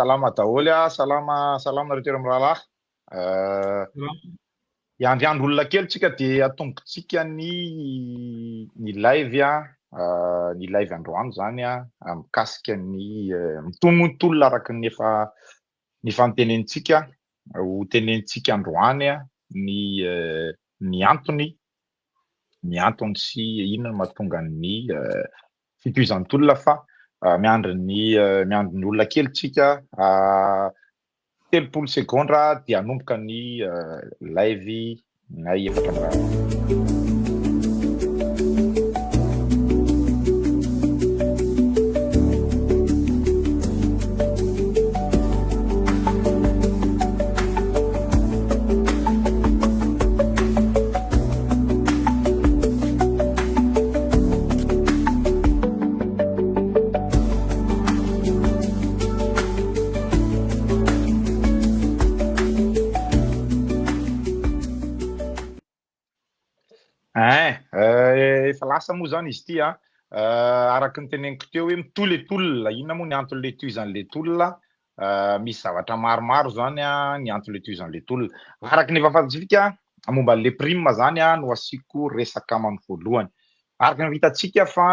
Salama daholo a, salama salama nareo telo mirahalahy. Hiandriandry olona kely tsika dia atombotsika ny ny live a, ny live androany zany a, mikasika ny mitohy moa ny tolona araka ny efa nifantenentsika, ho tenenitsika androany a ny ny antony ny antony sy inona no mahatonga ny fitohizan'ny tolona fa miandry ny miandry ny olona kely tsika 30 segondra dia hanomboka ny live nay efatra mirahalahy. Ein, efa lasa moa zany izy ity a. Araka ny teneniko teo hoe mitohy le tolona, inona moa ny anton'le tohizan'le tolona? Misy zavatra maromaro zany a ny anton'le tohizan'le tolona. Araka ny efa fantatsika momba an'le prime zany a no asiako resaka amany voalohany. Araka ny hitantsika fa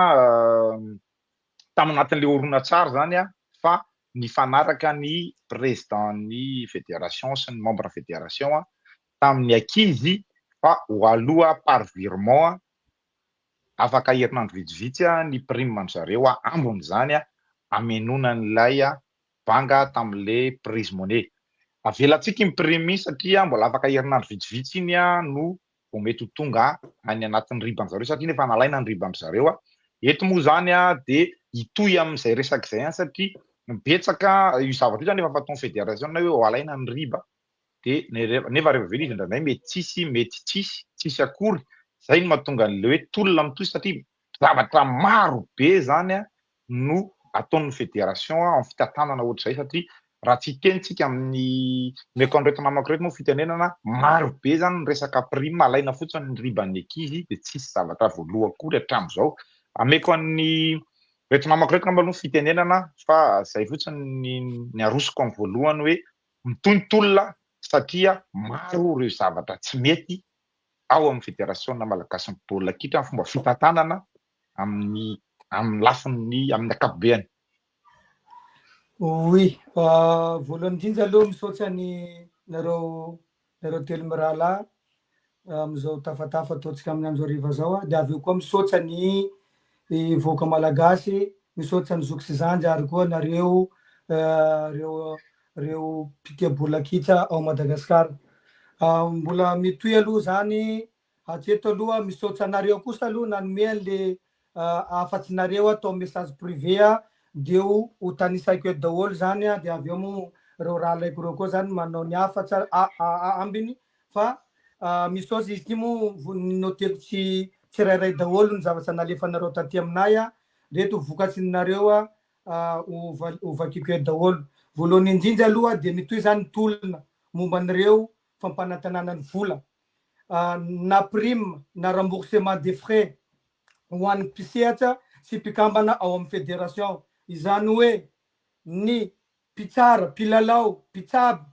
tamin'anatin'le horonantsary zany a fa nifanaraka ny président-n'ny fédération sy ny membre fédération a tamin'ny ankizy fa ho aloha par virement afaka herinandro vitsivitsy ny prime an-dry zareo ambiny izany hamenoana an'ilay banga tamin'ilay prise monnaie. Avelantsika iny prime iny satria mbola afaka herinandro vitsivitsy iny no vao mety ho tonga any anatin'ny riban-dry zareo satria efa nalaina ny riban-dry zareo. Eto moa izany dia hitohy amin'izay resaka izay ihany satria betsaka io zavatra io izany efa fataon'ny fédération hoe ho alaina ny riba dia nefa rehefa avy eo izy indraindray mety tsisy, mety tsisy, tsisy akory, zay no mahatonga an'ilay hoe tolona mitohy satria zavatra maro be zany no ataon'ny fédération amin'ny fitantanana ohatr'izay satria raha tsy hiteny tsika amin'ny omeko an'ireto namako ireto moa fitenenana, maro be zany ny resaka prime alaina fotsiny ny riban'ny ankizy dia tsisy zavatra voaloa akory hatramin'izao. Ameko an'ny reto namako ireto angamba aloha ny fitenenana fa zay fotsiny ny ny arosoko amin'ny voalohany hoe Mitohy ny tolona satria maro ireo zavatra tsy mety ao amin'ny federasiona malagasin'ny baolina kitra amin'ny fomba fitantanana amin'ny amin'ny lafiny amin'ny ankapobeany. Oui, voalohany indrindra aloha misaotra ny nareo nareo telo mirahalahy amin'izao tafatafa ataontsika amin'ny andro hariva zao dia avy eo koa misaotra ny vahoaka malagasy, misaotra ny zoky sy zandry ary koa nareo reo reo mpitia baolina kitra ao Madagasikara. Mbola mitohy aloha zany hatreto aloha, misaotra anareo kosa aloha nanome an'le afatsinareo atao message privé dia ho tanisaiko eto daholo zany dia avy eo moa reo rahalaiko reo koa zany manao ny hafatra ambiny fa misaotra izy ity moa noteko tsy tsirairay daholo ny zavatra nalefanareo taty aminay reto vokatry ny nareo ho vakiko eto daholo. Voalohany indrindra aloha dia mitohy zany ny tolona momba an'ireo fampanantenana ny vola na prime na remboursement des frais ho an'ny mpisehatra sy mpikambana ao amin'ny fédération, izany hoe ny mpitsara, mpilalao, mpitsabo,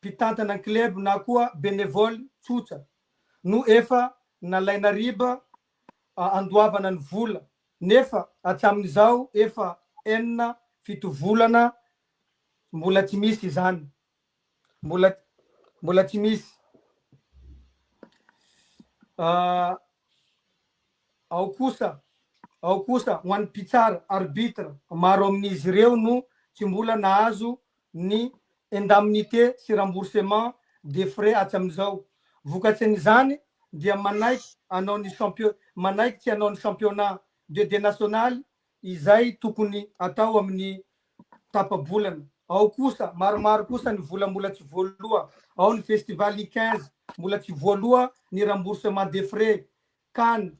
mpitantana ny club na koa bénévole tsotra no efa nalaina riba andoavana ny vola nefa hatramin'izao efa enina fito volana mbola tsy misy izany. Mbola mbola tsy misy. Ao kosa ao kosa ho an'ny mpitsara, arbitre, maro amin'izy ireo no tsy mbola nahazo ny indemnité sy remboursement des frais hatramin'izao. Vokatrin'izany dia manaiky hanao ny champion manaiky tsy hanao ny championnat de de nationaly izay tokony atao amin'ny tapa-bolana. Ao kosa, maromaro kosa ny vola mbola tsy voaloa. Ao ny festival I 15, mbola tsy voaloa ny remboursement des frais. Can,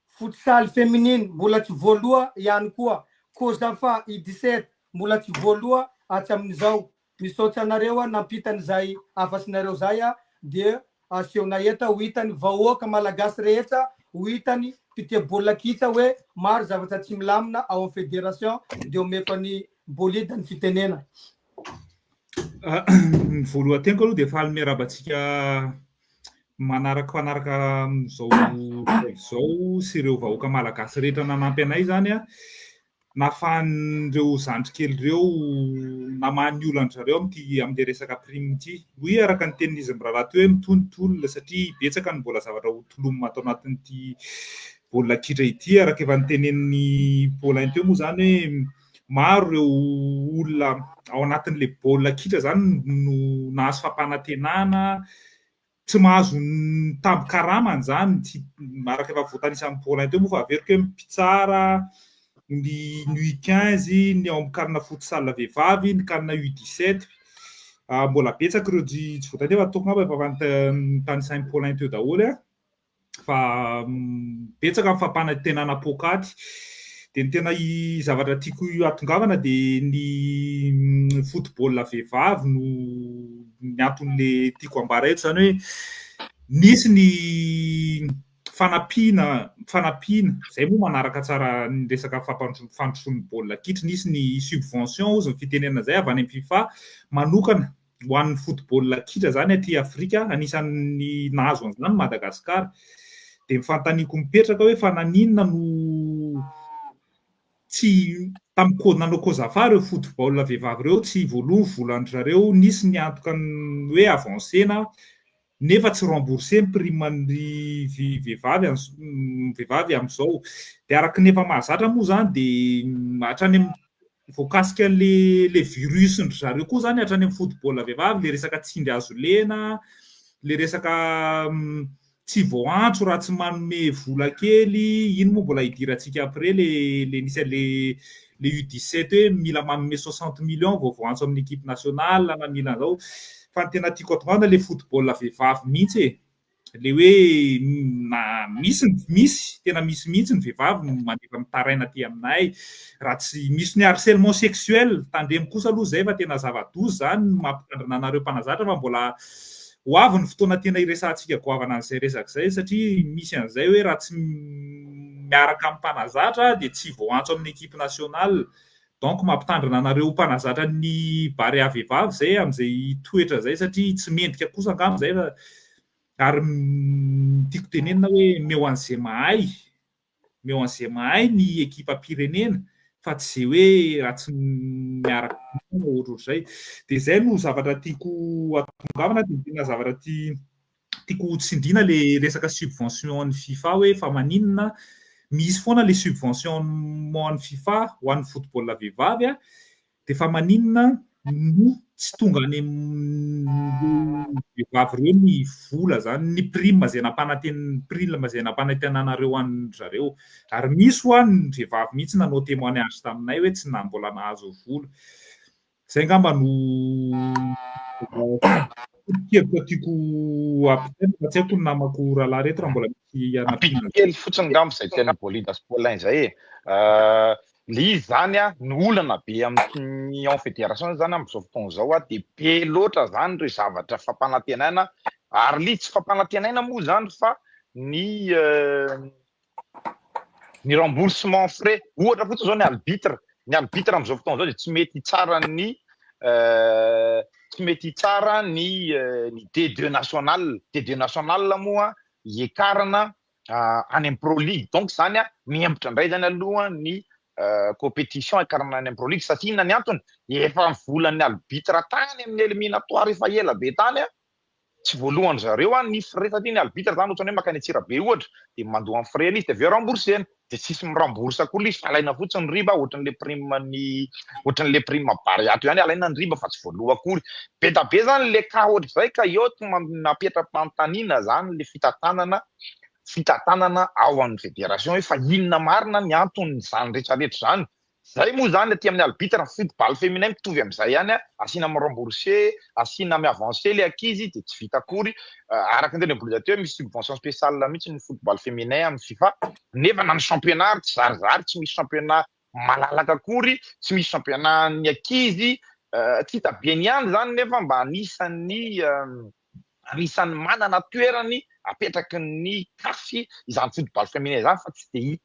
futsal féminine, mbola tsy voaloa ihany koa. Cosafa I 17, mbola tsy voaloa hatramin'izao. Misaotra anareo aho nampita an'izay hafatsinareo zay aho dia asehonay eto ho hitany vahoaka malagasy rehetra ho hitany mpitia baolina kitra hoe maro zavatra tsy milamina ao am federation dia omeko an'i Bolida ny fitenena. Ny voalohan-teniko aloha dia faly miarahaba antsika manaraka mpanaraka amin'izao live izao sy ireo vahoaka malagasy rehetra nanampy anay izany an, nahafahan'ireo zandry kely ireo namaha ny olan-dry zareo amin'ity amin'ilay resaka prime ity. Oui, araka ny tenin'izy mirahalahy teo hoe mitohy ny tolona satria betsaka ny mbola zavatra ho tolomina ato anatin'ity baolina kitra ity, araka efa notenenin'i Paulin teo moa izany hoe maro ireo olona ao anatin'ilay baolina kitra izany no nahazo fampanantenana, tsy mahazo ny tambin-karamany izany, tsy araka efa voatanisan'i Paulin teo moa fa averiko hoe ny mpitsara, ny ny U 15, ny ao amin'ny CAN futsal vehivavy, ny CAN U 17, mbola betsaka ireo tsy tsy voatanisa fa ataoko angamba efa notanisain'i Paulin teo daholo an. Fa betsaka ny fampanantenana poakaty. Dia ny tena zavatra tiako hahatongavana dia ny football vehivavy no ny anton'ilay tiako ambara eto izany hoe nisy ny fanampiana fanampiana, izay moa manaraka tsara ny resaka fampandrosoan'ny baolina kitra, nisy ny subvention hozy ny fitenenana izay avy any amin'ny FIFA manokana ho an'ny football kitra izany aty Afrika, anisan'ny nahazo an'izany Madagasikara. Dia ny fanontaniako mipetraka hoe fa naninona no tsy tamin'ny co- nanao COSAFA ireo football vehivavy ireo, tsy voaloa ny volan-dry zareo, nisy ny antoka ny hoe avancena nefa tsy rembourser ny prime an'ny vehivavy vehivavy amin'izao. Dia araka ny efa mahazatra moa izany dia hatrany amin'ny voakasika an'le le virus ndry zareo koa izany hatrany amin'ny football vehivavy, le resaka tsindry hazo lena, le resaka tsy voaantso raha tsy manome vola kely, iny moa mbola hidirantsika après le le nisy an'le le U17 hoe mila manome 60 millions vao voaantso amin'ny équipe nationale na mila an'izao. Fa ny tena tiako atongavana le football vehivavy mihitsy e. Le hoe na misy misy tena misy mihitsy ny vehivavy mandefa mitaraina aty aminay raha tsy misy ny harcèlement sexuel, tandremo kosa aloha izay fa tena zava-doza izany mampitandrina anareo mpanazatra fa mbola ho avy ny fotoana tena hiresahantsika goavana an'izay resaka izay satria misy an'izay hoe raha tsy miaraka amin'ny mpanazatra dia tsy voaantso amin'ny équipe nationale. Donc mampitandrina anareo mpanazatra ny Barea vehivavy izay amin'izay toetra izay satria tsy mendrika kosa angamba izay fa ary tiako tenenina hoe omeo an'izay mahay Omeo an'izay mahay ny ekipam-pirenena fa tsy izay hoe raha tsy miaraka na ohatrohatr'izay. Dia izay no zavatra tiako hatongavana dia ny tena zavatra tiako hotsindriana ilay resaka subvention an'ny FIFA hoe fa maninona misy foana ilay subvention an'ny FIFA ho an'ny football vehivavy Dia fa maninona no tsy tonga any amin'ireo vehivavy ireo ny vola zany, ny prime izay nampananten prime izay nampanantenanareo an-dry zareo. Ary misy hoa ny vehivavy mihitsy nanao témoignage taminay hoe tsy na mbola nahazo vola. Izay angamba no hevitra tiako ampitaina fa tsy haiko ny namako rahalahy reto raha mbola misy hanampiana. Ampiko kely fotsiny angamba izay tenin'i Bolida sy Paulin izay e. Le izy zany a, ny olana be amin'ny en fédération zany amin'izao fotoana izao a, dia be loatra zany ireo zavatra fampanantenaina, ary le tsy fampanantenaina moa zany fa ny ny remboursement frais, ohatra fotsiny zao ny arbitre, ny arbitre amin'izao fotoana izao dia tsy mety hitsara ny tsy mety hitsara ny ny D2 national, D2 national moa hiakarana any amin'ny pro league donc zany a mihemotra indray zany aloha ny compétition hiakarana any amin'ny pro league satria inona ny antony efa ny volan'ny arbitre tany amin'ny éliminatoire efa ela be tany a tsy voalohany zareo a ny frais satria ny arbitre zany ohatrany hoe makany Antsirabe ohatra dia mandoa ny frais izy dia avy eo remboursena dia tsisy mi-rembourse akory izy fa alaina fotsiny ny riba ohatran'le prime ny ohatran'le prime Barea ato ihany alaina ny riba fa tsy voaloa akory be da be zany le cas ohatr'izay ka eo to mametra-panontaniana zany le fitantanana fitantanana ao amin'ny fédération hoe fa inona marina ny anton'izany rehetrarehetra izany Zay moa zany aty amin'ny arbitre, football féminin mitovy amin'izay ihany, asiana mi-rembourser, asiana mi-avancer le ankizy dia tsy vita akory, araka ny teny Ambohidahy teo misy subvention spéciale mihitsy ny football féminin amin'ny fifa, nefa na ny championnat ary tsy zarizary, tsy misy championnat malalaka akory, tsy misy championnat ny ankizy, tsy hita be ny ihany zany nefa mba anisan'ny anisan'ny manana toerany apetraky ny CAF izany football féminin izany, fa tsy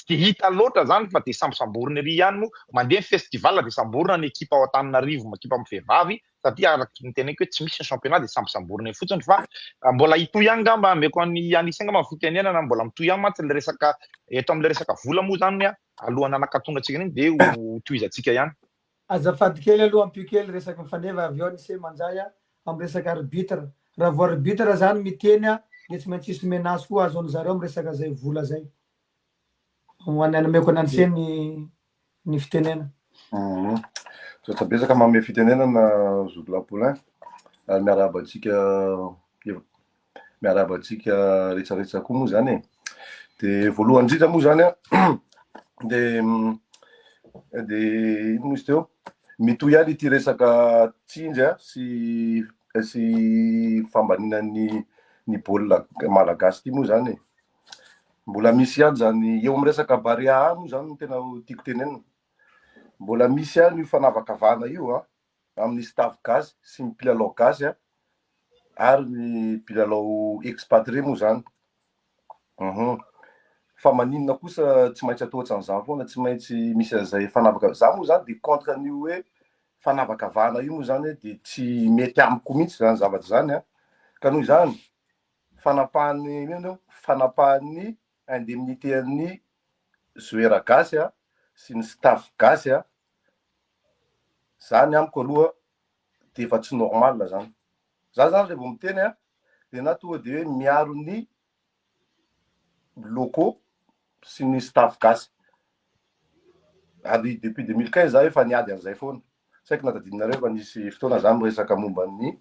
de hita loatra zany, fa de sambosamborina ery ihany moa mandeha ny festival, de samborina ny ekipa ao Antananarivo, ekipa amin'ny vehivavy, satria araky ny teneniko hoe tsy misy ny championnat, de sambosamborina eny fotsiny. Fa mbola hitohy ihany ngamba, ameko any Anisy ngamba ny fitenenana, mbola mitohy ihany mantsy le resaka eto am'le resaka vola moa zany alohan'ny anakatonga antsika iny, de ho tohizantsika ihany. Azafady kely aloha, ampio kely resaky mifaneva avy eo Anise manjay amy resaka arbitre. Raha vo arbitre zany miteny de tsy maintsy isy menace koa azo an'zareo amy resaka zay vola zay. Hoan'ny anameko any Anise ny fitenena. Misaotra betsaka manome fitenenana, Zoky Paulin, ary miarahaba antsika rehetrarehetra koa moa zany e. De voalohany indrindra moa zany de ino moa izy teo, mitohy ihany ity resaka tsinjy sy fambaninany ny baolina malagasy ity moa zany e. Mbola misy ihany zany eo amy resaka Barea moa zany no tena tiako tenenina. Mbola misy ihany io fanavakavahana io amin'ny staff gasy sy ny mpilalao gasy ary ny mpilalao expatrié moa zany. Fa maninona kosa tsy maintsy atao ohatran'izany foana, tsy maintsy misy an'izay fanavaka? Za moa zany de contre an'io hoe fanavakavahana io moa zany, de tsy mety amiko mihitsy zany zavatra zany. Ka noho izany, fanapahany ino, fanapahan'ny indemnité an'ny joueur gasy sy ny staff gasy zany amiko aloha de efa tsy normal zany. Za zany rehefa miteny de na tonga de hoe miaro ny locaux sy ny staff gasy, ary depuis 2015 za efa niady an'izay foana. Tsy haiko natadidinareo fa nisy fotoana za miresaka momba ny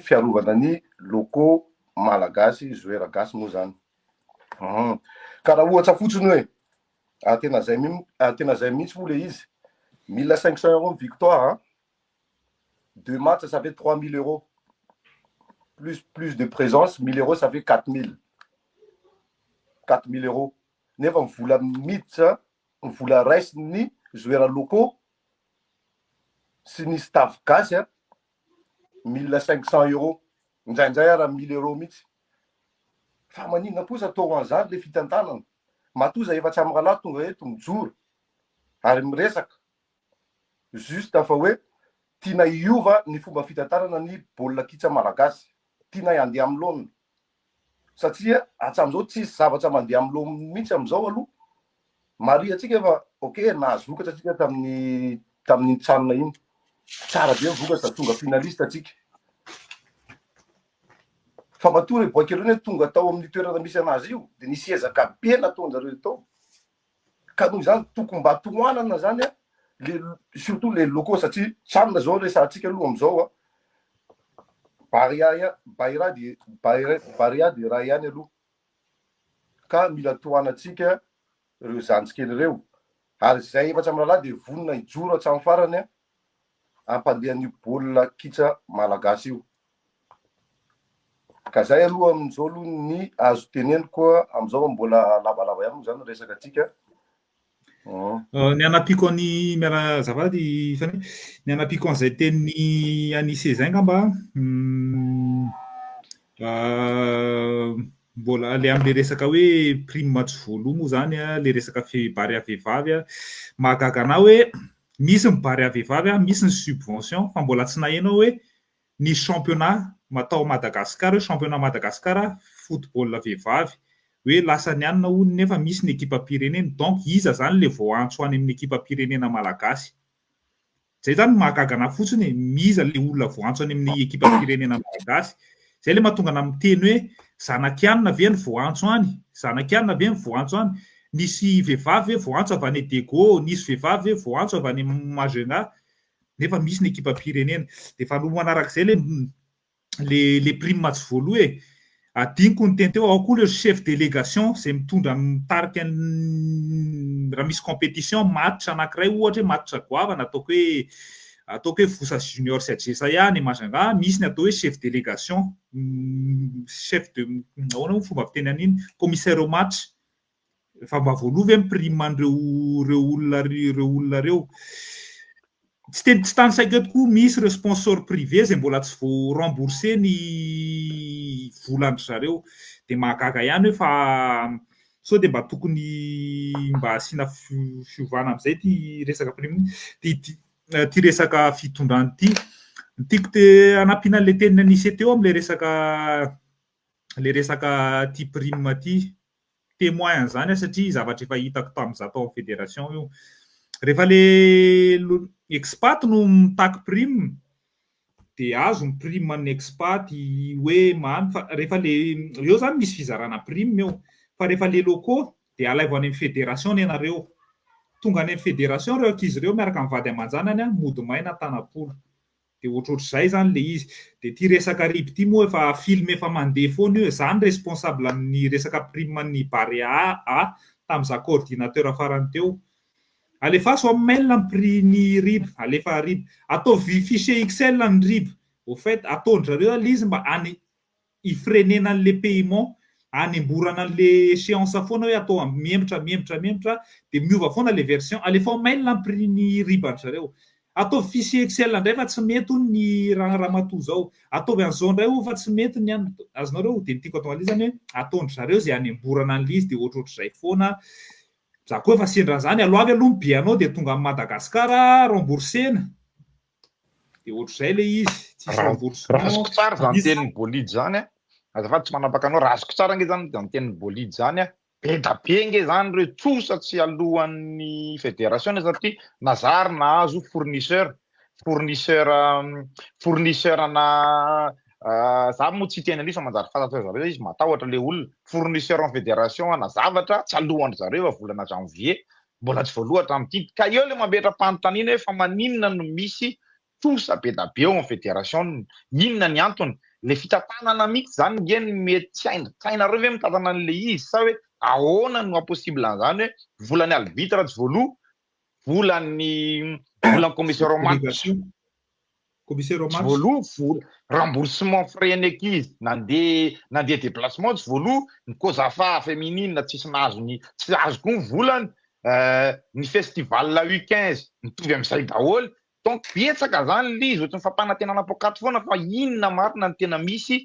fiarovana ny locaux malagasy, joueur gasy moa zany. Ka raha ohatra fotsiny hoe tena zay tena zay mihitsy moa le izy, 1500 euros victoire, deux matchs, ça fait 3000 euros, plus de présence 1000 euros, ça fait 4000 euros. Nefa ny vola miditra, ny vola raisiny joueur locaux sy ny staff gasy 1500 euros, indraindray ara 1000 euros mihitsy. Fa maninona kosa atao an'izany le fitantanana? Matoza efa tsy amy rahalahy tonga eto mijoro ary miresaka juste fa hoe tiana iova ny fomba fitantanana ny baolina kitra malagasy, tiana andeha amy laonina, satria hatram'izao tsisy zavatra mandeha amy laonina mihitsy am'izao aloha. Mari atsika fa ok, nahazo vokatra atsika tamin'iny tranona iny, tsara be vokatra, tonga finaliste atsika. Fa matoa re boaky reny hoe tonga tao amin'ny toerana misy anazy io, de nisy ezaka be nataonjareo tao. Ka noho izany tokony mba tohanana zany le surtout les locaux, satria tranona zao resahantsika aloha am'izao Barea Baira de Barea de raha ihany aloha, ka mila tohanantsika reo zanjikely reo. Ary zay efa tsy amy rahalahy de vonona hijoro hatramin'ny farany ampandehan'io baolina kitra malagasy io. Ka zay aloha am'izao aloha ny azo teneniko am'izao, mbola lavalava ihany moa zany resaka atsika. Ny anapiko any, miala azafady fany, ny anapiko an'izay teniny Anise zay ngamba, mbola le am'le resaka hoe prime tsy voaloha moa zany le resaka Barea vehivavy mahagaga anahy hoe misy ny Barea vehivavy misy ny subvention, fa mbola tsy naheno hoe ny championnat matao Madagasikara hoe championnat Madagasikara football vehivavy hoe lasa ny anina hono, nefa misy ny ekipam-pirenena. Donc iza zany le voaantso any amin'ny ekipam-pirenena malagasy? Zay zany mahagaga anahy fotsiny e, miza le olona voaantso any amin'ny ekipam-pirenena malagasy? Zay le mahatonga ana miteny hoe zanakianina ve ny voaantso any? Zanakianina ve ny voaantso any? Nisy vehivavy ve voaantso avy any Diego? Nisy vehivavy ve voaantso avy any Majunga? Nefa misy ny ekipam-pirenena. De faharoa manarak'izay, le prime tsy voaloha e, adiniko ny teny teo, ao koa le chef délégation zay mitondra mitarika raha misy compétition, match anankiray ohatra hoe match goavana, ataoko hoe Fosa Junior sy Adjesa ihany Majunga, misy ny atao hoe chef délégation, chef de ahoana moa fomba fiteny an'iny, commissaire au match. Fa mba voaloha ve ny prime an'ireo reo olona reo? Tsy teny tsy tany saiko eto koa, misy ireo sponsor privé zay mbola tsy vo remboursé ny volan-dry zareo. Dia mahagaga ihany hoe fa sao dia mba tokony mba asiana fiovana amin'izay ity resaka prime ity, ity resaka fitondrana ity. Ny tiako te hanampiana an'ilay tenin'i Anise teo amin'ilay resaka ilay resaka ity prime ity. Témoin an'izany aho satria zavatra efa hitako tamin'izaho tao amin'ny fédération io. Rehefa ilay expat no mitaky prime dia azo ny prime an'ny expat hoe mamy fa rehefa ilay eo izany misy fizarana prime eo fa rehefa ilay locaux dia alaivo any amin'ny fédération ny anareo. Tonga any amin'ny fédération ireo ankizy ireo miaraka amin'ny vady aman-janany mody maina tanam-polo. Dia ohatrohatr'izay izany ilay izy. Dia ity resaka rib ity moa efa film efa mandeha foana io e. Za no responsable amin'ny resaka prime an'ny Barea A tamin'izaho coordinateur farany teo. Alefaso amin'ny mail ny prix ny rib, alefa rib. Ataovy fichier Excel ny rib. Au fait, ataon-dry zareo ilay izy mba any hi-freiner-na an'ilay paiement, hanemborana an'ilay échéance foana hoe atao mihemotra, mihemotra, mihemotra, dia miova foana ilay version. Alefao mail ny prix ny riba-ndry zareo. Ataovy fichier Excel indray fa tsy mety hono ny ramatoa zao. Ataovy an'izao indray hono fa tsy mety ny an. Azonareo? Dia ny tiako atao an'ilay izy zany hoe ataon-dry zareo izay hanemborana an'ilay izy dia ohatrohatr'izay foana. Za koa efa sendra an'izany, aloavy aloha ny billet anao dia tonga any Madagascar, rembourser-na. Dia ohatr'izay ilay izy, tsisy remboursement. Raha azoko tsara izany tenin'i Bolide izany an, azafady tsy manapaka anao, raha azoko tsara ange izany izany tenin'i Bolide izany an, be da be ange izany ireo trosa tsy alohan'ny federasiona satria na za ary nahazo fournisseur, fournisseur, fournisseur ana, za moa tsy hiteny an'io fa manjary fantatry zareo izy, matahotra ilay olona, fournisseur en fédération ana zavatra tsy alohan-dry zareo fa volana janvier, mbola tsy voaloa hatramin'ity, ka eo ilay mametra-panontaniana hoe fa maninona no misy trosa be da be ao amin'ny federasiona, inona ny antony? Ilay fitantanana mihitsy izany nge no mety tsy hain-dry, tsy hainareo ve mitantana an'ilay izy sa hoe ahoana no haha-possible an'izany hoe volan'ny arbitre tsy voaloa, volan'ny volan'ny commissaire au match. Commissaire au Tsy match. voaloa vola, remboursement frais ny ankizy nandeha nandeha déplacement tsy voaloa, ny Cosafa féminine tsisy nahazo ny tsy azo koa ny volany, ny festival U15 mitovy amin'izay daholo, donc betsaka zany le izy ohatran'ny fampanantenana poakaty foana fa inona marina no tena misy,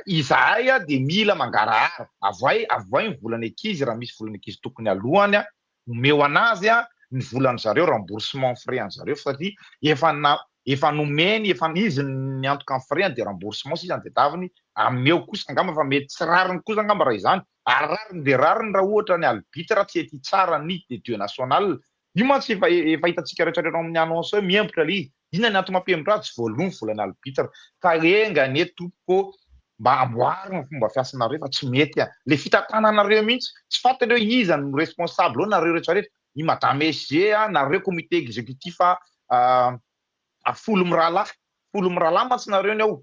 izahay dia mila mangarahara, avoay avoay ny volan'ny ankizy raha misy volan'ny ankizy tokony aloany omeo anazy ny volan zareo remboursement frais an zareo satria efa na efa nomeny efa izy niantoka ny frais de remboursement sisa ny tedaviny ameo kosa angamba fa mety tsy rariny kosa angamba raha izany ary rariny de rariny raha ohatra ny albitre tsy ety tsara ny des deux national io mantsy efa efa hitantsika rehetra rehetra ao amin'ny annonce hoe miembotra le izy Inona ny antony mampihemotra azy? Tsy voaloa ny volan'ny arbitre. Ka enga anie tompoko mba amboary ny fomba fiasanareo fa tsy mety a. Le fitantananareo mihitsy, tsy fantatra hoe iza no responsable eo nareo rehetra rehetra, i madame SG a, nareo comité executif a, folo mirahalahy, folo mirahalahy mantsy nareo ny ao,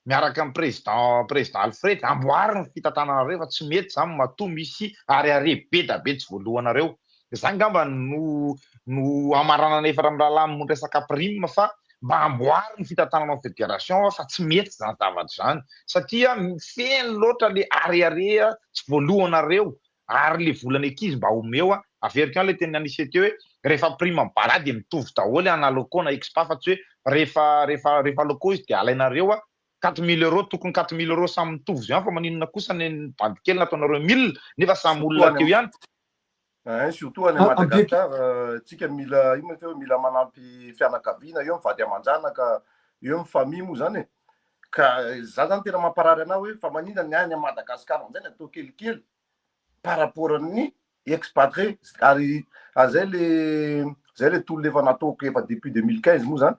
miaraka amin'ny président président Alfred, amboary ny fitantananareo fa tsy mety zany matoa misy ariary be da be tsy voalohanareo. Zany ngamba no no hamaranana efatra mirahalahy amin'ny resaka prime fa mba amboary ny fitantanana ao fédération fa tsy mety zany zavatra zany satria feno loatra le ariary tsy voalohanareo ary le volan'ny ankizy mba omeo a, averiko ihany le tenin'i Anicet teo hoe rehefa prime amin'ny Barea dia mitovy daholo na locaux na expa fa tsy hoe rehefa rehefa rehefa locaux izy dia alainareo a 4000 euros tokony 4000 euros samy mitovy ihany fa maninona kosa ny an'ny bandy kely nataonareo 1000 nefa samy olona teo ihany. Ein, surtout any Madagascar, tsika mila ino moa teo mila manampy fianakaviana eo mivady aman-janaka eo ny famille moa zany e. Ka za zany tena mamparary anah hoe fa maninona ny any Madagascar amizay ny atao kelikely par rapport ny expatrié ary ary zay le zay le tolona efa nataoko efa depuis 2015 moa zany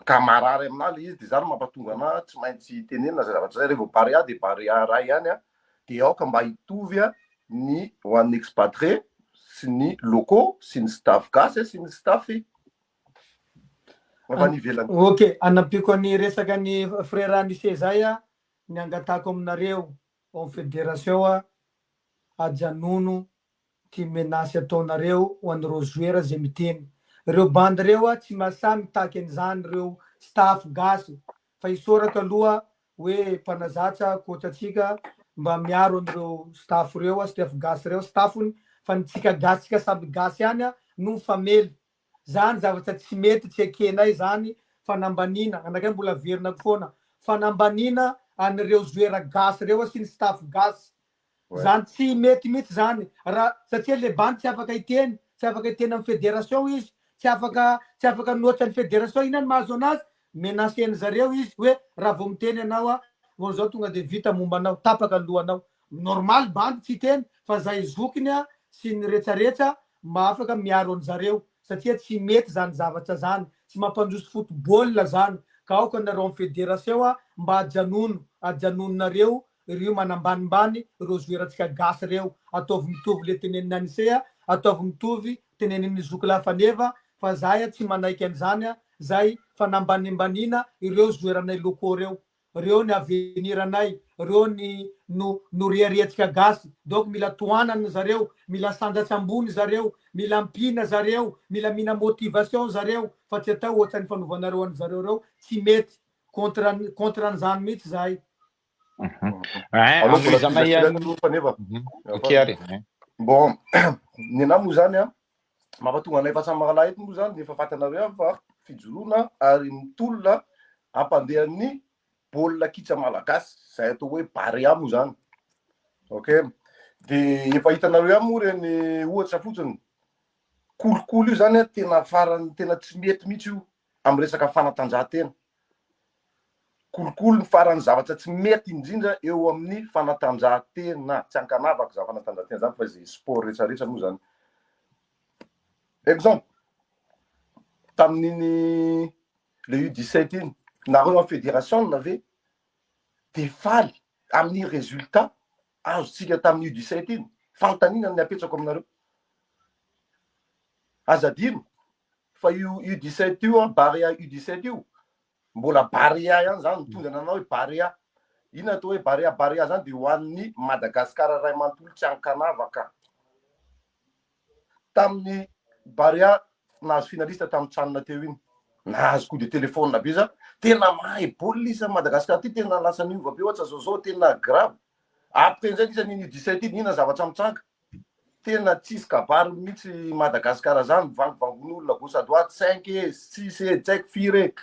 ka marary aminah le izy de zany mampatonga anah tsy maintsy tenenina zay zavatra zay revo Barea de Barea ray ihany a de aoka mba hitovy a ny ho an'ny expatrié sy ny locaux sy ny staff gasy sy ny staff avy any ivelany. Ok, anampiako ny resaka ny frère Anise zay a, ny angatahako aminareo ao amin'ny fédération a, ajanono ty menace ataonareo ho an'ireo joueur zay miteny. Reo bandy reo a tsy mahasahy mitaky an'izany reo staff gasy fa isaorako aloha hoe mpanazatra coach antsika mba miaro an'ireo staff reo a, staff gasy reo, staffony fa ny tsika gasy tsika samy gasy ihany a no mifamely. Zany zavatra tsy mety tsy ekenay zany fanambaniana, anakay mbola averinako foana, fanambaniana an'ireo joueur gasy reo sy ny staff gasy. Zany tsy mety mihitsy zany raha satria le bandy tsy afaka hiteny, tsy afaka hiteny amin'ny fédération izy, tsy afaka tsy afaka mihoatra ny fédération, inona no mahazo anazy? Menacer-ny zareo izy hoe raha vao miteny ianao a, vao zao tonga de vita momba anao, tapaka ny lohanao. Normal bandy tsy hiteny fa zay zokiny a sy ny retsaretsa mba afaka miaro an'zareo satria tsy mety zany zavatra zany, tsy mampandroso football zany ka aoka nareo amin'ny fédération a mba ajanono, ajanononareo reo manambanimbany reo joueur-ntsika gasy reo, ataovy mitovy le tenenin'i Anise a, ataovy mitovy tenenin'i zoky lahy Faneva fa zahay a tsy manaiky an'izany a, zay fanambanimbaniana ireo joueur-nay locaux reo, reo ny avenir anay, reo ny no no reharehantsika gasy, donc mila tohanana zareo, mila asandratra ambony zareo, mila ampiana zareo, mila amina motivation zareo fa tsy atao ohatran'ny fanaovanareo an'zareo reo, tsy mety, contre contre an'izany mihitsy zahay. Aleo mbola Anohizana tohizako kely ihany. aloha Faneva. Ok ary. Bon, ny anahy moa zany an, mampatonga anay Fahasamaralahy eto moa zany efa fantanareo ihany fa fijoroana ary mitolona hampandeha ny baolina kitra malagasy izay atao hoe Barea moa zany. Ok, de efa hitanareo ihany moa ireny ohatra fotsiny, kolikoly io zany an tena farany tena tsy mety mihitsy io amin'ny resaka fanatanjahantena. Kolikoly ny farany zavatra tsy mety indrindra eo amin'ny fanatanjahantena, tsy ankanavaka izany fanatanjahantena izany fa izay sport rehetra rehetra moa izany. Exemple, tamin'iny le U17 iny, nareo amin'ny fédération ve de faly amin'ny résultat azontsika tamin'ny U17 iny? Fanontaniana ny apetrako aminareo. Aza adino fa io U17 io an, Barea U17 io, mbola Barea ihany zany, mitondra ny anao hoe Barea. Inona atao hoe Barea? Barea zany dia ho an'ny Madagasikara iray manontolo tsy ankanavaka. Tamin'ny Barea nahazo finaliste tamin'ny CHAN teo iny, nahazo coup de téléphone be za, tena mahay baolina izy Madagasikara ty, tena lasa niova be ohatra zao zao, tena grave. Après indray izy an'iny U17 iny, inona zavatra mitranga? Tena tsisy kabary mihitsy Madagascar zany, mivangonvangon'olona gauche à droite, cinq e, six e, tsy haiko firy e,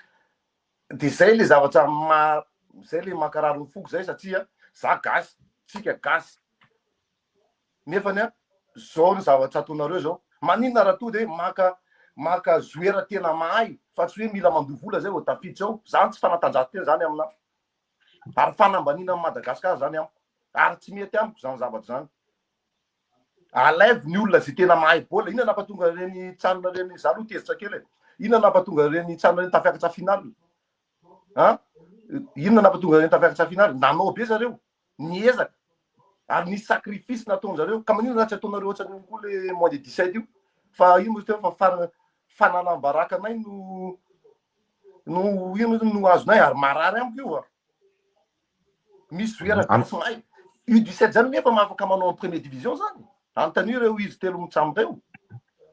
de zay le zavatra ma, zay le mankarary ny foko zay satria za gasy, tsika gasy, nefany an zao ny zavatra ataonareo zao, maninona raha to de maka maka joueur tena mahay fa tsy hoe mila mandoa vola zay vao tafiditra ao, zany tsy fanatanjahantena zany aminah, ary fanambaniana an'i Madagascar zany amiko ary tsy mety amiko zany zavatra zany. Alaivo ny olona zay tena mahay baolina. Inona nampatonga ireny CHAN ireny, za aloha tezitra kely e. Inona nampatonga ireny CHAN ireny tafiakatra final? An? Inona nampatonga ireny tafiakatra final? Nanao be zareo, niezaka ary nisy sacrifice nataon-jareo. Ka maninona raha tsy ataonareo ohatran'io koa le moins de 17 io? Fa io moa teo fa fara fanalam-baraka anay no no io moa no azonay ary marary amiko io a. Misy joueur gasy mahay. U17 zany nefa afaka manao en première division zany. Anontanio ireo izy telo mitsam ireo.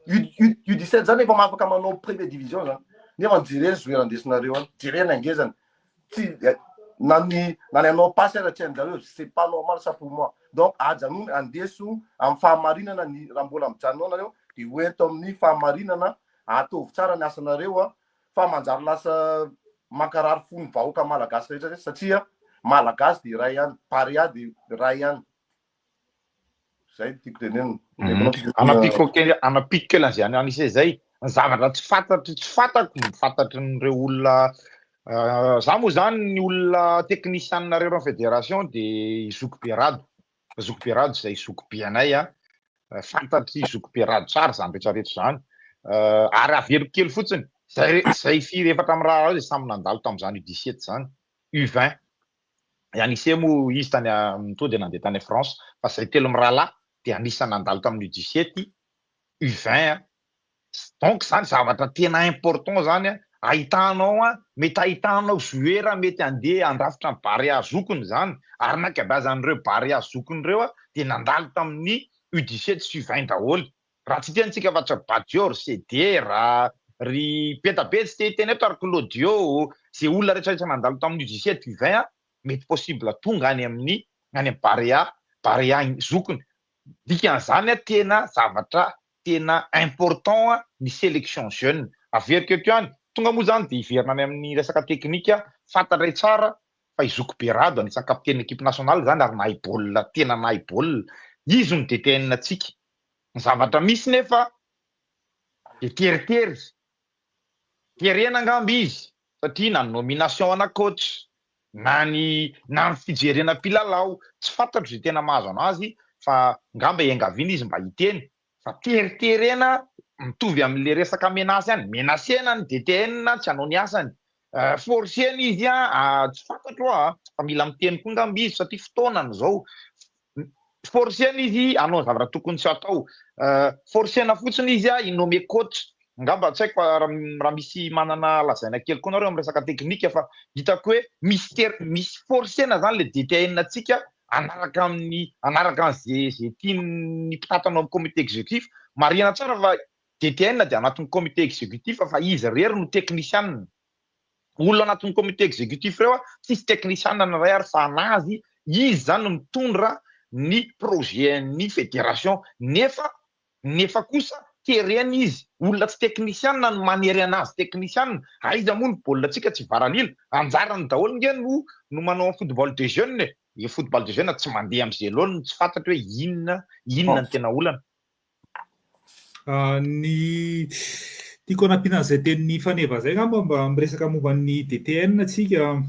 U17 zany efa afaka manao première division zany. Nefa jerena joueur andesinareo any. Jerena angezany. Tsy na ny na ny hanao passe ara tsy hain-jareo. C'est pas normal ça pour moi. Donc ajanony andeso amin'ny fahamarinana ny raha mbola mijanona ao nareo de hoento amin'ny fahamarinana ataovy tsara ny asanareo a. Fa manjary lasa mankarary fo ny vahoaka malagasy rehetra rehetra satria malagasy dia iray ihany, Barea dia iray ihany. Zay no tiako tenenina. Anampiako kely, anampiako kely an'izay any an'ise izay. Ny zavatra tsy fantatry, tsy fantako, ny fantatrin'ireo olona, za moa zany ny olona teknisianinareo amin'ny fédération dia i Zoky Be Rado. Zoky Be Rado izay zoky be anay an, fantatr'i Zoky Be Rado tsara izany rehetra rehetra izany. Ary averiko kely fotsiny, zay zay firy efatra amin'ny raharaha dia samy nandalo tamin'izany U17 izany, U20. I Anise moa izy tany amin'ny toa dia nandeha tany France, fa zay telo mirahalahy dia anisan'ny nandalo tamin'ny U17, U20. Donc zany zavatra tena important zany an, ahitanao an, mety ahitanao joueur mety handeha handrafitra ny Barea zokiny zany, ary ny ankabeazan'ireo Barea zokiny ireo an dia nandalo tamin'ny U17 sy U20 daholo. Raha tsy hiteny tsika fa tsy Badio, ry Ceder, ry be da be tsy te hiteny eto ary Claudio, ze olona rehetra rehetra nandalo tamin'ny U17, U20 an, mety possible tonga any amin'ny any amin'ny Barea, Barea zokiny. Dikan'izany an tena zavatra tena important ny selection jeune. Averiko eto ihany, tonga moa izany dia hiverina any amin'ny resaka teknika, fantatray tsara fa i Zoky Berado anisan'ny kapiteny équipe nationale zany ary nahay baolina, tena nahay baolina. Izy no DTN antsika. Ny zavatra misy nefa dia teritery. Terena angamba izy satria na ny nomination ana coach na ny na ny fijerena mpilalao, tsy fantatro izay tena mahazo anazy fa angamba iangaviana izy mba hiteny fa teriterena mitovy amin'ilay resaka menace ihany, menacena ny DTN tsy hanao ny asany, forcena izy an, tsy fantatro an, fa mila miteny koa angamba izy satria fotoanany izao, forcena izy hanao ny zavatra tokony tsy hatao, forcena fotsiny izy hi-nommer coach, angamba tsy haiko raha misy manana lazaina kely koa nareo amin'ny resaka teknika fa hitako hoe misy ter- misy forcena zany le DTN antsika hanaraka amin'ny hanaraka an'ze ze tian'ny mpitantana ao amin'ny comité exécutif. Marihana tsara fa DTN dia anatin'ny comité exécutif fa izy irery no teknisianina. Olona anatin'ny comité exécutif ireo tsisy teknisianina na iray ary fa anazy izy zany no mitondra ny projet an'ny fédération nefa Nefa kosa terena izy, olona tsy teknisianina no manery anazy teknisianina, aiza moa ny baolina tsika tsy varalila, anjarany daholo nge no no manao ny football des jeunes e, io football des jeunes tsy mandeha amze laoniny tsy fantatro hoe inona inona ny tena olana. Ny tiako hanampiana an'izay tenin'i Faneva izay angamba mba miresaka momba ny DTN tsika,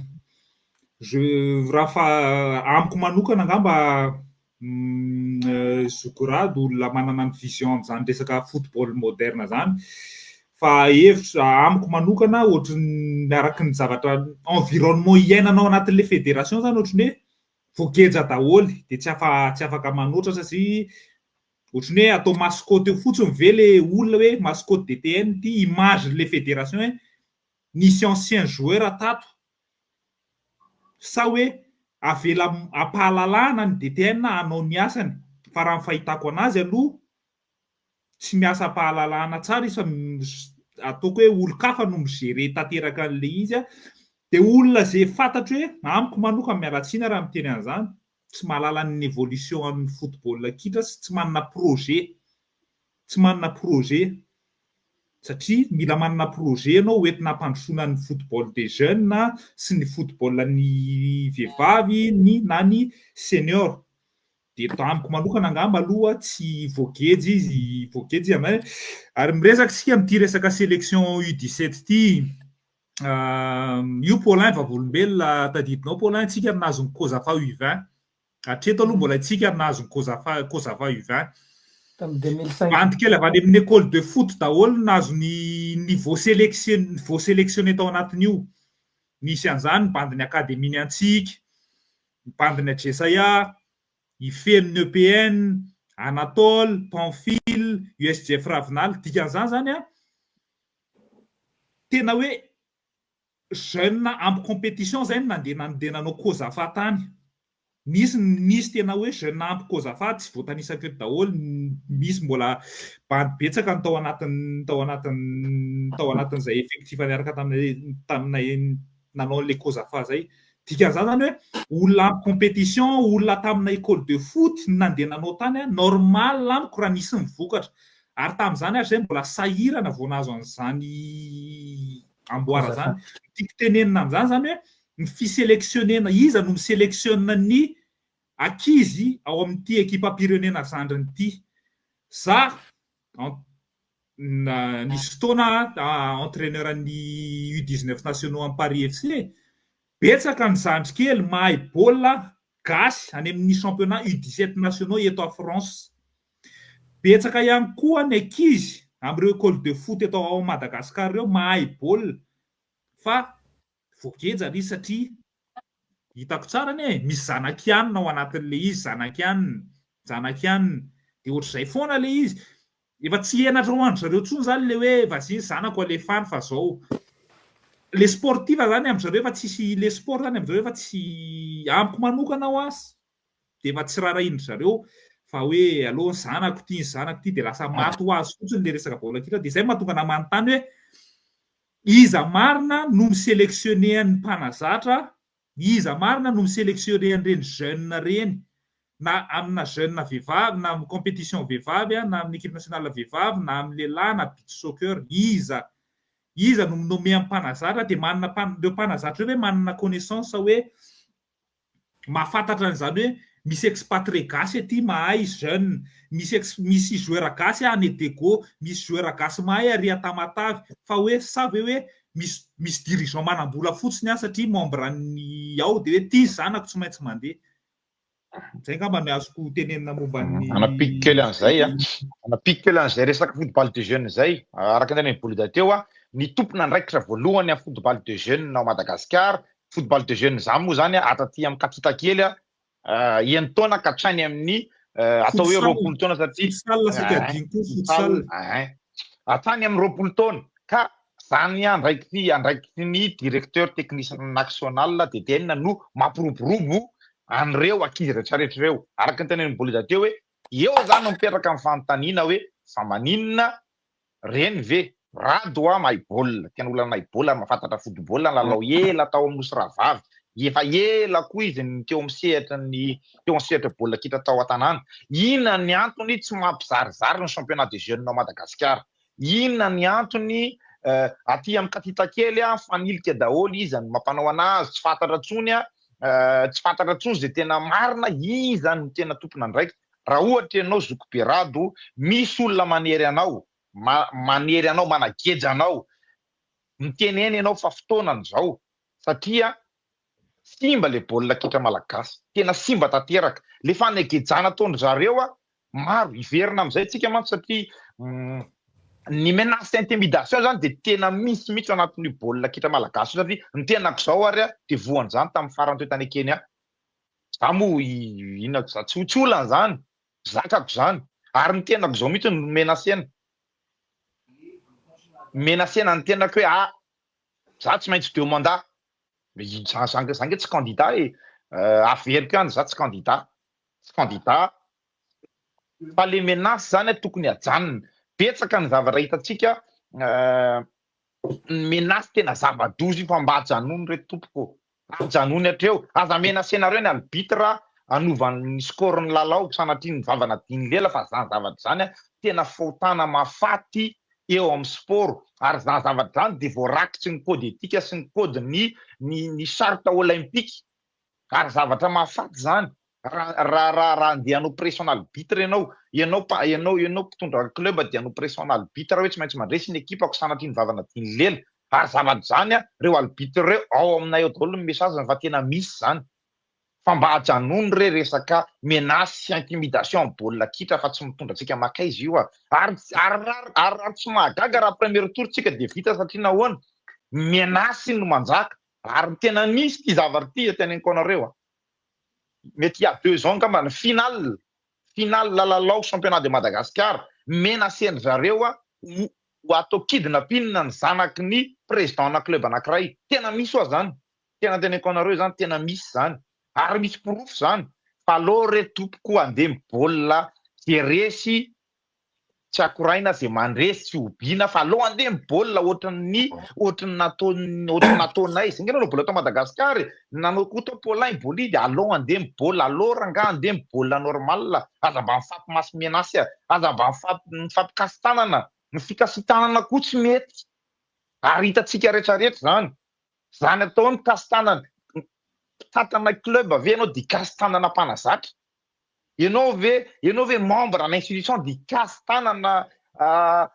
je raha fa amiko manokana angamba Zoky Rado olona manana ny vision amin'izany resaka football moderne izany fa hevitra amiko manokana ohatry ny araky ny zavatra environnement iainana ao anatin'ilay fédération izany ohatry ny hoe voageja daholo dia tsy afa tsy afaka manoatra satria ohatry ny hoe atao mascotte eo fotsiny ve ilay olona hoe mascotte DTN ity image n'ilay fédération hoe nisy ancien joueur tato Sa hoe avela ampahalalahana ny DTN hanao ny asany fa raha ny fahitako anazy aloha tsy miasa ampahalalahana tsara izy fa ataoko hoe olon-kafa no mi-gérer tanteraka an'ilay izy dia olona izay fantatro hoe amiko manokana miala tsiny raha miteny an'izany tsy mahalala ny évolution an'ny football kitra sy tsy manana projet tsy manana projet satria mila manana projet ianao hoentina hampandrosoana ny football des jeunes sy ny football ny vehivavy ny na ny senior dia amiko manokana angamba aloha tsy voageja izy voageja izy amin'izay ary miresaka isika amin'ity resaka sélection U17 ity io Paulin vavolombelona tadidinao Paulin tsika nahazo ny Cosafa U20 Hatreto aloha mbola isika ary nahazo ny Cosafa Cosafa U20. Tamin'ny 2005. Bandy kely avy any amin'ny école de foot daholo no nahazo ny niveau sélection voasélectionné tao anatin'io. Nisy an'izany ny bandin'ny académie ny antsika, ny bandin'ny Ajesaia, i Feno ny EPN, Anatole, Pamphile, USJF Ravinala. Dikan'izany izany an, tena hoe jeune ampy compétition zay no nandeha nandeha nanao Cosafa tany. Nisy nisy tena hoe jeune ampy Cosafa tsy voatanisako eto daholo, misy mbola bandy betsaka ny tao anatin'ny tao anatin'ny tao anatin'izay effectif niaraka taminay taminay nanao an'ilay Cosafa zay. Dikan'izany zany hoe olona ampy compétition, olona tamina école de foot no nandeha nanao tany an, normal amiko raha nisy ny vokatra. Ary tamin'izany ary zay mbola sahirana vao nahazo an'izany amboara zany. Ny tiako tenenina amin'izany zany hoe ny fi-selectionner-na, iza no mi-selectionne ny ankizy ao amin'ity ekipam-pirenena zandriny ity. Za nisy fotoana entraîneur ny U19 nationaux amin'ny Paris FC, betsaka ny zandry kely mahay baolina gasy any amin'ny championnat U17 nationaux eto à France. Betsaka ihany koa ny ankizy amin'ireo école de foot eto ao Madagascar ireo mahay baolina fa voageja ilay izy satria hitako tsara anie e, misy zanak'i anona ao anatin'ilay izy, zanak'i anona, zanak'i anona, dia ohatr'izay foana ilay izy. Efa tsy henatra ho an-dry zareo intsony izany ilay hoe vas-y ny zanako alefa any fa zao. Le sportif izany amin-dry zareo efa tsisy, le sport izany amin-dry zareo efa tsy, amiko manokana hoa dia efa tsy rarahian-dry zareo fa hoe aleo ny zanako ity, ny zanako ity dia lasa maty ho azy fotsiny ilay resaka baolina kitra. Dia izay no mahatonga anah manontany hoe iza marina no mi-selectionner ny mpanazatra Iza marina no mi-selectionner an'ireny jeune ireny na amina jeune vehivavy na amin'ny competition vehivavy na amin'ny equipe nationale vehivavy na amin'ny lehilahy na beach soccer iza iza no mi-nommer amin'ny mpanazatra dia manana ireo mpanazatra ireo ve manana connaissance hoe Mahafantatra an'izany hoe misy expatrié gasy aty mahay jeune, misy ex misy joueur gasy any Dego, misy joueur gasy mahay ary a Tamatave, fa hoe sa ve hoe misy misy dirigeant manam-bola fotsiny any satria membre ny ao de hoe ty zanako tsy maintsy mandeha. Zay angamba no azoko tenenina momba ny. Anapiako kely an'izay a, anapiako kely an'izay resaka football de jeune zay, araka ny tenenin'i Bolida teo a, ny tompon'andraikitra voalohany amin'ny football de jeune ao Madagasikara, football de jeune zany moa zany hatraty amin'ny katita kely a, enin-taona ka hatrany amin'ny atao hoe 20 taona satria Futsal saika adino koa futsal. Hatrany amin'ny 20 taona ka zany andraikitry andraikitry ny directeur technique national DTN no mampiroborobo an'ireo ankizy rehetrarehetra ireo. Araka ny tenenin'i Bolida teo hoe eo zany no mipetraka ny fanontaniana hoe fa maninona reny ve? Rado a mahay baolina, tena olona mahay baolina ary mahafantatra football, nilalao ela tao amin'ny Nosy Rahavavy, efa ela koa izy no teo amin'ny sehatra ny teo amin'ny sehatra baolina kitra tao an-tanàna. Inona ny antony tsy mampizarizary ny championnat des jeunes ao Madagasikara? Inona ny antony aty amin'ny katita kely a mifanilika daholo iza no mampanao anazy, tsy fantatra intsony a, tsy fantatra intsony izay tena marina, iza no tena tompon'andraikitra? Raha ohatra ianao zoky be rado, misy olona manery anao, manery anao, manageja anao, mitenena ianao fa fotoanany izao satria simba le baolina kitra malagasy, tena simba tanteraka, le fanagejana ataon-dry zareo a, maro, hiverina amin'izay tsika mantsy satria ny menace intimidation zany dia tena misy mihitsy ao anatin'io baolina kitra malagasy io satria ny tenako izao ary a dia voan'izany tamin'ny farany teo tany Kenya, za moa inona za tsy tsy olana zany, zakako zany, ary ny tenako izao mihitsy no menacena, menacena ny tenako hoe ah za tsy maintsy deux mandat, za za za nge tsy candidat e, averiko ihany za tsy candidat, tsy candidat fa le menace zany tokony hajanona, betsaka ny zavatra hitantsika ny menace tena zava-doza io fa mba ajanony re tompoko ô, ajanony hatreo, aza menacer-nareo ny arbitre hanova ny score ny lalao sanatria ny vava nadiny lela fa zany zavatra zany tena fahotana mahafaty eo amin'ny sport ary zany zavatra zany dia voarakitry ny code éthique sy ny code ny ny ny charte olympique ary zavatra mahafaty zany raha raha raha raha andeha hanao pression arbitre ianao, ianao mpa ianao ianao mpitondra club dia hanao pression arbitre hoe tsy maintsy mandresy ny ekipako sanatria ny vava nadiny lela ary zavatra zany an, reo arbitre reo ao aminay ao daholo ny message fa tena misy zany fa mba ajanony re resaka menace sy intimidation amin'ny baolina kitra fa tsy mitondra antsika makaiza io a, ary ary raha ary raha tsy mahagaga raha premier tour tsika dia vita satria nahoana? Menace no manjaka ary ny tena misy ity zavatra ity teneniko anareo a, mety il y a 2 ans angamba ny finale, finale lalao championnat de Madagascar, menacer-ndry zareo ho ho atao kidnapping ny zanaky ny président na club anakiray, tena misy hoa zany, tena teneniko anareo zany tena misy zany, ary misy porofo zany, fa aleo re tompoko andeha ny baolina ze resy tsy akoraina ze mandresy tsy hobiana fa aleo andeha ny baolina ohatran'ny ohatran'ny nataon'ny ohatran'ny nataonay zay nge nanao baolina tao Madagascar e, nanao koa tao Paulin Bolida aleo andeha ny baolina aleo rangaha andeha ny baolina normal aza mba mifampimasy menace aza mba mifampikasi-tanana, ny fikasi-tanana koa tsy mety ary hitantsika retraretra zany, zany atao hoe mikasi-tanana, mpitantana club ve ianao dia hikasi-tanana mpanazatra? Ianao ve, ianao ve membre ana institution dia hikasi-tanana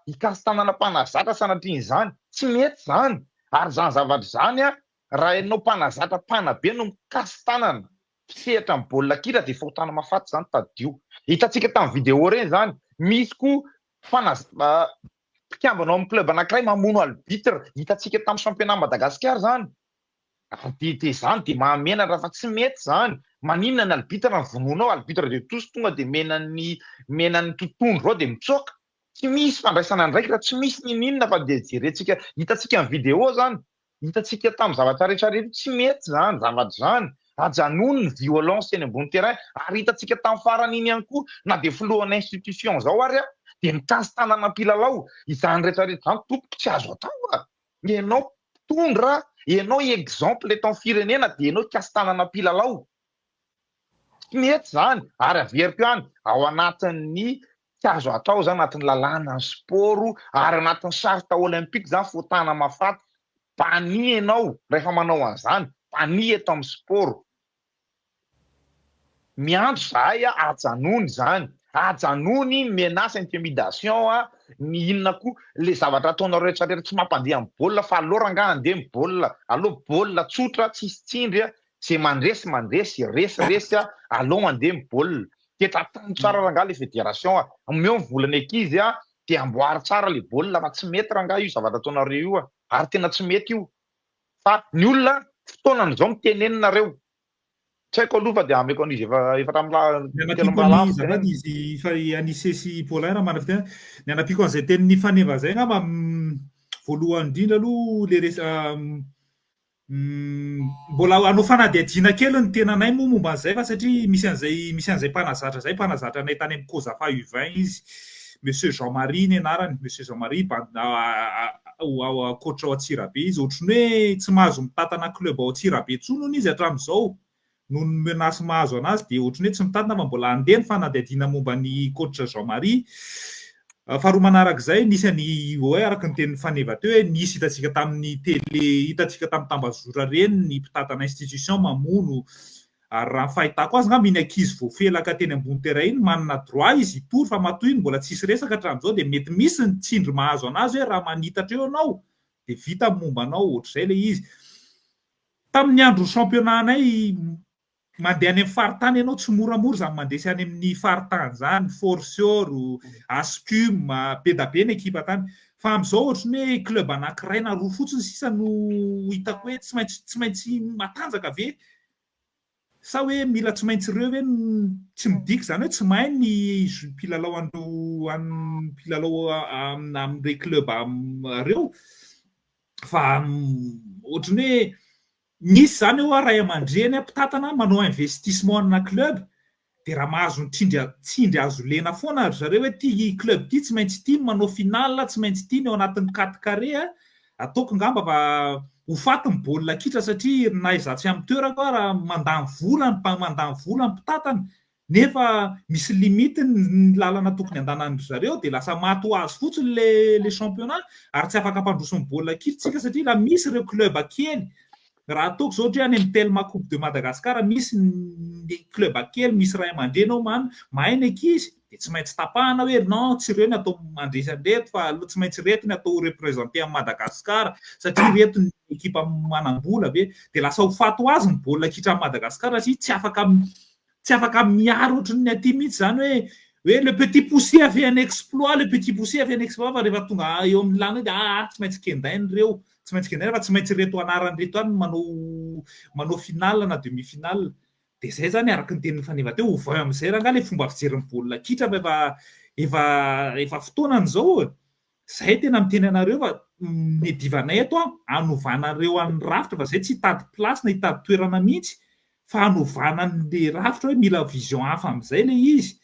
hikasi-tanana mpanazatra sanatrian'izany? Tsy mety izany. Ary izany zavatra izany an, raha ianao mpanazatra mpanabe no mikasi-tanana mpisehatra amin'ny baolina kitra dia fahotana mahafaty izany tadidio. Hitantsika tamin'ny vidéo ireny izany. Misy koa mpanaz- mpikambana ao amin'ny club anankiray mamono arbitre. Hitantsika tamin'ny championnat Madagascar izany. Ary dia dia izany dia mahamenatra fa tsy mety izany. Maninona ny arbitre no vonoinao, arbitre de tous tonga dia menan'ny menan'ny totohondry ao dia mitsoaka. Tsy misy fandraisana andraikitra, tsy misy ninoninona fa dia jerentsika, hitantsika amin'ny vidéo izany, hitantsika tamin'ny zavatra rehetra rehetra, tsy mety izany zavatra izany. Ajanony ny violence eny ambony terrain ary hitantsika tamin'ny farany iny ihany koa na dia filohan'ny institution izao ary dia mikasi-tanana mpilalao. Izany rehetra rehetra izany tompoko tsy azo atao a! Ianao mpitondra, ianao exemple eto amin'ny firenena dia ianao hikasi-tanana mpilalao. Tsy mety izany ary averiko ihany, ao anatin'ny tsy azo atao izany anatin'ny lalànan'ny sport ary anatin'ny charte olympique izany fotana mahafaty. Banni ianao rehefa manao an'izany, banni eto amin'ny sport. Miantso zahay a, ajanony zany, ajanony ny menace intimidation a, ny inona koa, le zavatra ataonareo rehetra rehetra tsy mampandeha ny baolina fa aleo rangaha andeha ny baolina, aleo baolina tsotra tsisy tsindry a, ze mandresy mandresy, resy resy a, aleo mandeha ny baolina. De tantano tsara rangaha le fédération a, omeo ny volan'ny ankizy a, de amboary tsara le baolina fa tsy mety rangaha io zavatra ataonareo io a, ary tena tsy mety io. Fa ny olona fotoanan'izao mitenenina-nareo. Tsy haiko aloha fa dia ameko an'izy efa efatra amin'ny lahy Ny telo anampiako amin'ny an'i lahy azafady izy fa i Anise sy i Paulin raha manana fitenenana. Ny anampiako an'izay tenin'i Faneva izay angamba voalohany indrindra aloha le resa mbola hanao fanadihadiana kely ny tenanay moa momba an'izay fa satria misy an'izay misy an'izay mpanazatra izay mpanazatra anay tany amin'ny Cosafa U20 izy. Monsieur Jean Marie ny anarany, Monsieur Jean Marie coach ao Antsirabe izy, ohatran'ny hoe tsy mahazo mitantana club ao Antsirabe intsony hono izy hatramin'izao noho ny menace mahazo an'azy dia ohatran'ny hoe tsy mitantana fa mbola handeha ny fanadihadiana momba ny coach Jean Marie. Faharoa manarak'izay, nisy an'i hoe araka ny tenin'i Faneva teo hoe nisy hitantsika tamin'ny télé, hitantsika tamin'ny tambazotra ireny ny mpitantana institution mamono Ary raha ny fahitako azy angamba iny ankizy voafelaka teny ambony terrain iny manana droit izy hitory fa matoa iny mbola tsisy resaka hatramin'izao dia mety misy ny tsindry mahazo anazy hoe raha manitatra eo ianao dia vita ny momba anao ohatr'izay ilay izy. Tamin'ny andron'ny championnat anay mandeha any amin'ny faritany ianao tsy moramora izany mandresy any amin'ny faritany izany, Fortior, Ascum, be da be ny ekipa tany. Fa amin'izao ohatran'ny hoe club anankiray na roa fotsiny sisa no hitako hoe tsy maintsy tsy maintsy matanjaka ve Sa hoe mila tsy maintsy ireo ve no tsy midika izany hoe tsy mahay ny mpilalao an'ireo an'ny mpilalao amin'ireo club ireo fa ohatran'ny hoe misy izany eo ray aman-dreny mpitantana manao investissement ana club dia raha mahazo ny tsindry tsindry azo lena foana ry zareo hoe ity club ity tsy maintsy ity no manao finale, tsy maintsy ity no ao anatin'ny quatre carré a, ataoko ngamba fa ho faty ny baolina kitra satria na izaho tsy amin'ny toerako ara mandany vola ny mandany vola ny mpitantana nefa misy limite ny lalana tokony andanan-dry zareo dia lasa maty ho azy fotsiny le le championnat ary tsy afaka hampandroso ny baolina kitra tsika satria raha misy ireo club kely Raha ataoko izao ohatra hoe any amin'ny Telma Coupe de Madagascar misy ny club kely misy ray aman-dreny ao man mahay ny ankizy dia tsy maintsy tapahana hoe non tsy ireo ny atao mandresy an'ireto fa aleo tsy maintsy ireto ny atao representer an'i Madagascar satria ireto ny ekipa manam-bola be dia lasa ho faty ho azy ny baolina kitra an'i Madagascar satria tsy afaka Tsy afaka miaro ohatran'ny aty mihitsy izany hoe hoe le petit poussé a fait un exploit, le petit poussé a fait un exploit fa rehefa tonga eo amin'ny lany eo dia ah tsy maintsy kendaina ireo, tsy maintsy kendaina fa tsy maintsy ireto anarana ireto ihany no manao manao finale na demi finale. Dia izay izany araka ny tenin'i Faneva teo, ovao amin'izay rangahy ilay fomba fijery ny baolina kitra fa efa efa efa fotoanany izao e. Zay tena miteny anareo fa ny edivanay eto an, hanovanareo an'ny rafitra fa zay tsy hitady place na hitady toerana mihitsy fa hanovana an'le rafitra hoe mila vision hafa amin'izay le izy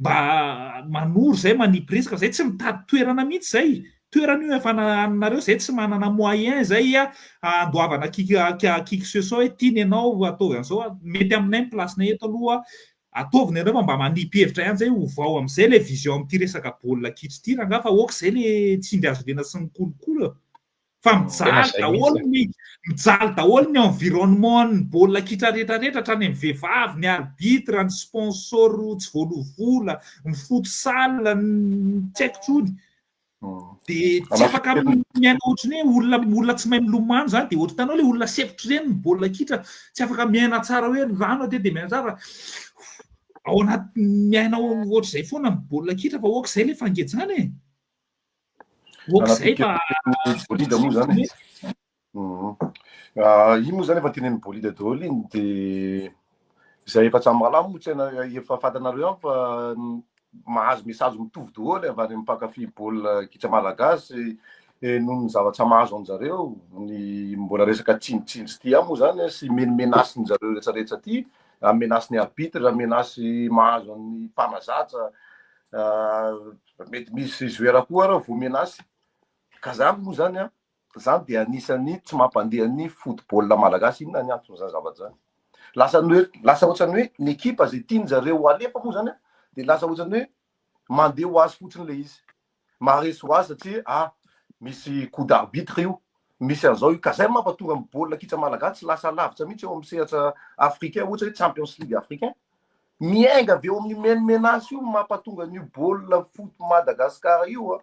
mba manoro zay manipy resaka zay tsy mitady toerana mihitsy zay, toerana io efa anareo zay tsy manana moyen zay handoavana qui qui que ce soit hoe tiany ianao ataovy an'izao, mety aminay ny place-nay eto aloha Ataovy nareo fa mba manipy hevitra ihany zay ovao amizay le vision amity resaka baolina kitra ity rangaha fa ok zay le tsindry azo lena sy ny kolikoly eo fa Tena mijaly zay daholo mihitsy. ny mijaly daholo ny environnement ny baolina kitra rehetra rehetra hatrany amin'ny vehivavy ny arbitre ny sponsor tsy voaloa vola ny futsal ny tsy haiko tsony Dia tsy afaka miaina ohatry ny hoe olona olona tsy mahay milomano izany dia ohatry hitanao ilay olona sempotra ireny ny baolina kitra tsy afaka miaina tsara hoe ny rano aty dia miaina tsara fa ao anaty miaina ohatr'izay foana ny baolina kitra fa oak'izay ilay fangejana e. Oak'izay fa Bolida moa zany. Iny moa zany efa tenenin'i Bolida daholo iny dia izay efa tsy mirahalahy moa tsy haina efa fantanareo ihany fa mahazo message mitovy daholo avy any amin'ny mpankafy baolina kitra malagasy noho ny zavatra mahazo an-jareo ny mbola resaka tsindritsindry ity ihany moa zany sy menomenasin-jareo rehetrarehetra ity, menace ny arbitre, menace mahazo an'ny mpanazatra, mety misy joueur koa ara voa menace ka zany moa zany an. Zany dia anisan'ny tsy mampandeha ny football malagasy, inona ny anton'izany zavatra zany? Lasa ny hoe, lasa ohatran'ny hoe ny ekipa zay tian-jareo ho alefa moa zany an, dia lasa ohatran'ny hoe mandeha ho azy fotsiny le izy, maharesy ho azy satria ah misy coup d'arbitre io, misy an'izao io, ka zay mampatonga ny baolina kitra malagasy tsy lasa lavitra mihitsy eo amin'ny sehatra africain, ohatra hoe champions league africain. Miainga avy eo amin'io menomenace io no mampatonga an'io baolina foot Madagascar io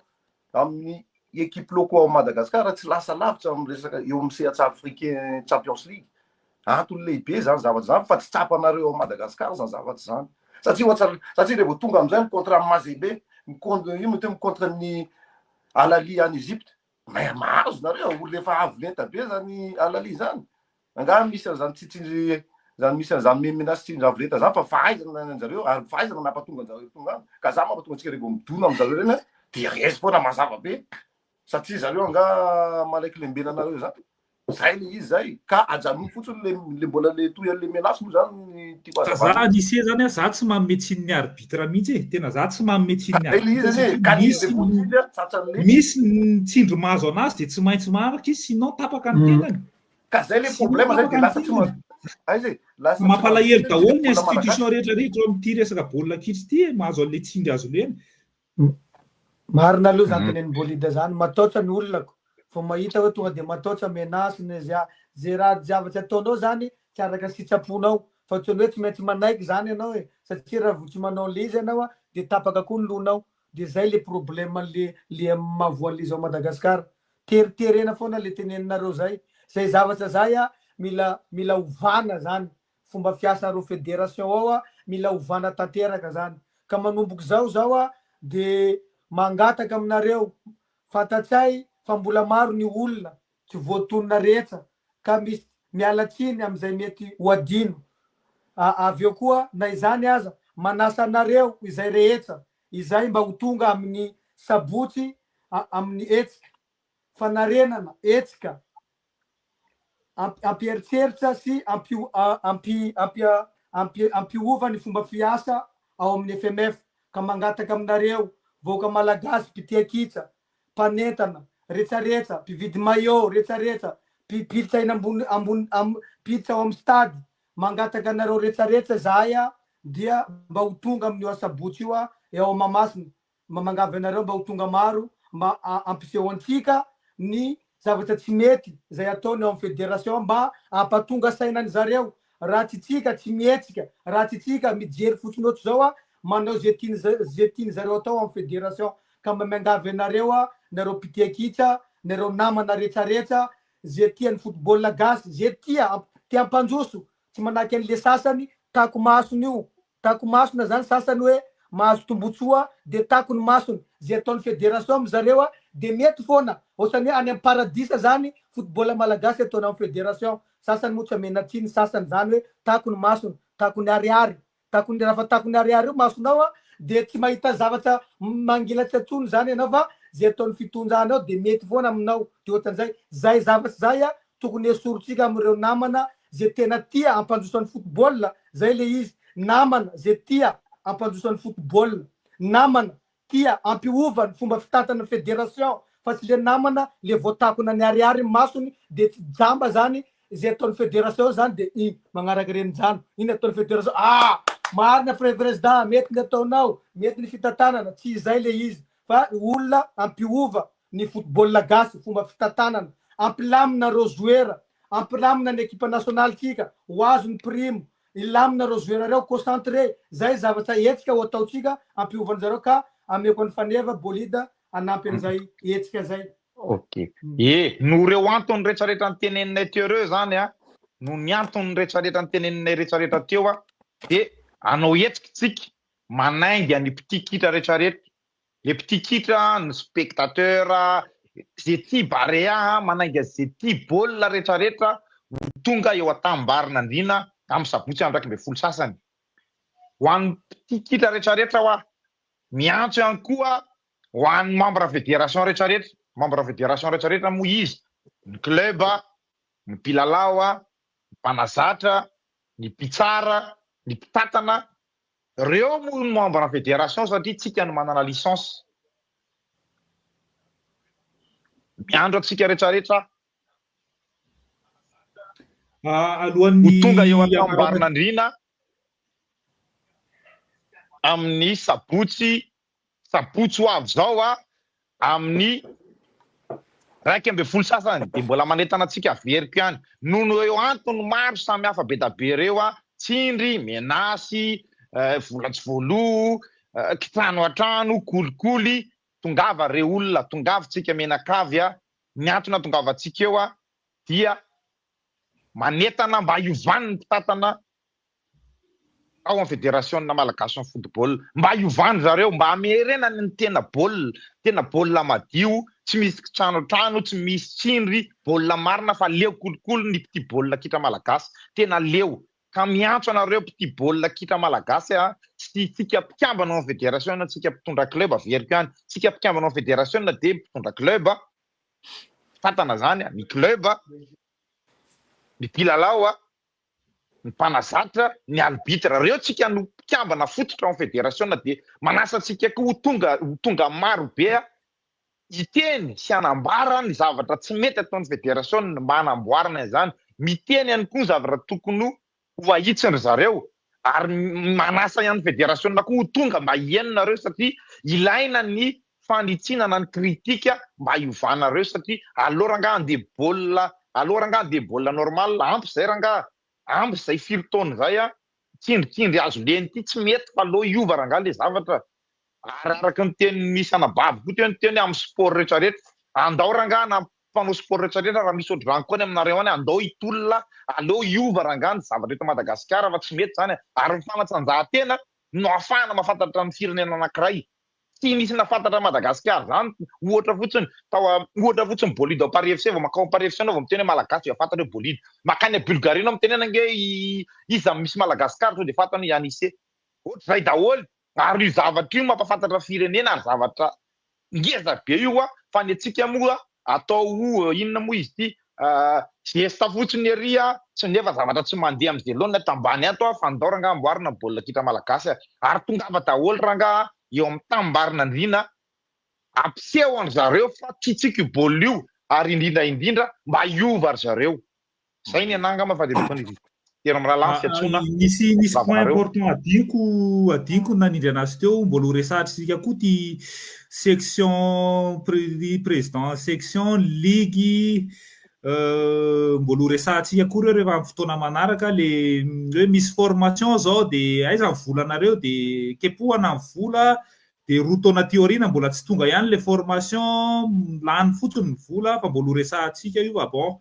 amin'ny équipe locaux ao Madagascar tsy lasa lavitra amin'ny resaka eo amin'ny sehatra africain Champions League. Antony lehibe zany zavatra zany fa tsy tsapanareo ao Madagascar zany zavatra zany. Satria ohatra satria rehefa tonga amin'izay ny contre an'i Mazembe, ny contre io moa teo contre ny Al Ahly any Egypte, mais mahazo nareo, olona efa avo lenta be zany Al Ahly zany. Angaha misy an'izany tsy tsindry zany misy an'izany memena sy tsindry avo lenta zany fa fahaizana ny anjareo ary fahaizana nampatonga anjareo tonga any. Ka za mampatonga antsika rehefa midona aminjareo reny de resy foana mazava be satria zareo angaha malaiky lembenanareo zany. Zay le izy zay ka ajanony fotsiny le le mbola le toy an'le menace moa zany ny tiako Ka za hazavana. Anise zany a, za tsy manome tsiny ny arbitre mihitsy e, tena za tsy manome tsiny ny Zay le izy arbitre anie satria ka nisy misy le voatsindry a tratran'le misy ny tsindry mahazo anazy de tsy maintsy maraka izy sinon tapaka ny tenany. Ka zay le Sinon problème zay de tapaka ny lasa tsy tenany. aiza e lasa tsy Mampalahelo mahavita daholo ny baolina institution malagasy. rehetra rehetra eo amin'ity resaka baolina kitra ity e, mahazo an'le tsindry azo lena. Marina aloha zany tenenin'i Bolida zany, mataotsa ny olona ko, vao mahita hoe tonga de mataotsa, menace, ny ze ze raha zavatra ataonao zany tsy araka sitraponao, fa tsy hoe tsy maintsy manaiky zany ianao e, satria raha vao tsy manao an'le izy ianao a de tapaka koa ny lohanao, de zay le problème an'le le mahavoa an'le izy ao Madagascar, teriterena foana le teneninareo zay, zay zavatra zay a mila mila ovana zany, fomba fiasan'ireo fédération ao a mila ovana tanteraka zany ka manomboka izao zao a de mangataka aminareo fantatsay fa mbola maro ny olona tsy voatonona rehetra ka misy miala tsiny amin'izay mety ho adino a avy eo koa na izany aza manasa anareo izay rehetra izay mba ho tonga amin'ny sabotsy amin'ny hetsika fanarenana hetsika Hampieritreritra sy hampiova ny fomba fiasa ao amin'ny FMF ka mangataka aminareo vahoaka Malagasy mpitia kitsa, mpanentana, retsaretsa, mpividy maillot, retsaretsa, mpiditra eny ambony ambony mpiditra ao amin'ny stade, mangataka anareo retsaretsa izahay dia mba ho tonga amin'io asabotsy io eo Mahamasina Mba mangavy anareo mba ho tonga maro mba hampiseho antsika ny zavatra tsy mety izay ataony ao amin'ny federation mba hampatonga saina any zareo raha tsy tsika tsy mihetsika raha tsy tsika mijery fotsiny ohatr'izao a manao ze tiany ze tiany zareo atao amin'ny federation ka mba miangavy anareo a nareo mpitia kitsa nareo namana retsaretsa ze tia ny football gasy ze tia te hampandroso tsy manahaky an'le sasany tako masony io Tako masona zany sasany hoe mahazo tombotsoa de tako ny masony, ze ataony federation am zareo de mety foana, otrany hoe any am paradisa zany football malagasy ataony am federation, sasany moa tsy amena tsiny sasany zany hoe tako ny masony, tako ny ariary, tako ny raha fa tako ny ariary io masonao de tsy mahita zavatra mangilatsa tsony zany ianao fa ze ataony fitondrana eo de mety foana aminao, de otranzay, zay zavatra zay Tokony esorintsika amin'ireo namana ze tena tia hampandroso ny football, zay le izy, namana ze tia hampandroso ny football, namana tia hampiova ny fomba fitantana ny federation fa tsy le namana le voatakona ny ariary ny masony de tsy jamba zany ze ataon'ny federation zany de iny magnaraka reny jano iny ataon'ny federation ah marina frère président mety ny ataonao mety ny fitantanana tsy izay le izy fa olona hampiova ny football gasy, fomba fitantanana, ampilamina reo zoera, ampilamina ny ekipa nasionaly tsika, ho azo ny prime, hilamina reo zoera reo, concentré, zay zavatra hetsika ho ataontsika ampiovana zareo ka ameko an'i Faneva Bolida hanampy an'izay hetsika zay. Ok. E, noho ireo antony retraretra noteneninay teo ireo izany an, noho ny antony retraretra noteneninay retraretra teo an, dia hanao hetsika tsika manainga ny mpitia kitra retraretra Le petit kitra, ny spectateur, ze tia Barea, manainga ze tia baolina retraretra ho tonga eo Antanimbarinandriana amin'ny sabotsy andro 11 sasany. Ho an'ny petit kitra retraretra hoa, miantso ihany koa ho an'ny membre fédération retraretra, membre fédération retraretra moa izy, ny club, ny mpilalao, ny mpanazatra, ny mpitsara, ny mpitantana, Reo moa no membre ny fédération satria tsika no manana licence. Miandro antsika retraretra aho. Ah, alohan'ny Ho tonga eo hamaranana Antambarinandriana amin'ny sabotsy Sabotsy ho avy izao a, amin'ny 11 sasany dia mbola manentana antsika averiko ihany noho ireo antony maro samihafa be da be ireo a, tsindry, menace, vola tsy voaloa, kitrano an-trano, kolikoly, tongava re olona, tongava tsika mianakavy a, ny antony ahatongavantsika eo a dia manentana mba hiovan'ny mpitantana ao amin'ny federasiona malagasin'ny football, mba hiovany zareo, mba hamerenany ny tena baolina, tena baolina madio, tsy misy kitranotrano, tsy misy tsindry, baolina marina fa leo kolikoly ny mpitia baolina kitra malagasy, tena leo. Ka miantso anareo mpitia baolina kitra malagasy a, sy tsika mpikambana ao amin'ny federasiona, tsika mpitondra club, averiko ihany, tsika mpikambana ao amin'ny federasiona dia mpitondra club, mpitantana zany, ny club, ny mpilalao a, ny mpanazatra, ny arbitre, reo tsika no mpikambana fototra ao amin'ny federasiona dia manasa antsika koa ho tonga ho tonga maro be hiteny sy hanambara ny zavatra tsy mety ataon'ny federasiona mba hanamboarana izany, miteny ihany koa ny zavatra tokony ho ahitsin-dry zareo ary manasa ihany federasiona koa ho tonga mba hihaino nareo satria ilaina ny fanitsiana na ny critique mba hiovanareo satria aleo rangaha andeha baolina aleo rangaha andeha baolina normal ampy zay rangaha ampy zay firy taona zay a tsindritsindry azo lena ity tsy mety fa aleo hiova rangaha le zavatra ary araka ny tenin'ny misy anabavy koa teo ny teny amin'ny sport rehetra rehetra andao rangaha na mpanao sport rehetra rehetra raha misy ohatr'izany koa any aminareo any andao hitolona aleo hiova rangaha ny zavatra eto Madagasikara fa tsy mety zany ary ny fanatanjahantena no ahafahana mahafantatra ny firenena anankiray Tsy nisy nahafantatra Madagascar zany ohatra fotsiny tao ohatra fotsiny Bolide ao Paris FC vao makao Paris FC anao vao miteny hoe Malagasy dia fantany hoe Bolide. Makany a Bulgarie anao miteny ange iza misy Madagascar to dia fantany hoe Yanise. Ohatr'izay daholo ary io zavatra io mampafantatra firenena ary zavatra ngeza be io fa ny antsika moa atao inona moa izy ity Geste fotsiny ery a, tsy nefa zavatra tsy mandeha amin'izay laoniny ato ambany ato a, fa andao rangaha amboarina ny baolina kitra malagasy a, ary tongava daholo rangaha eo amin'ny tambarin'andriana ampiseho an-dry zareo fa tiantsika io baolina io ary indrindra indrindra mba hiova ry zareo. Zay ny anah angamba fa dia tokony tena mirahalahy ny fiantsoana Nisy nisy point lavanareo. important adinoko adinoko ny nanindry anazy teo, mbola ho resahantsika koa ity section pré- président section ligue mbola ho resahantsika koa ireo rehefa amin'ny fotoana manaraka le hoe misy formation zao de aiza ny volanareo de kepohana ny vola Dia roa taona aty aoriana mbola tsy tonga ihany ilay formation, lany fotsiny ny vola fa mbola ho resahantsika io fa bon.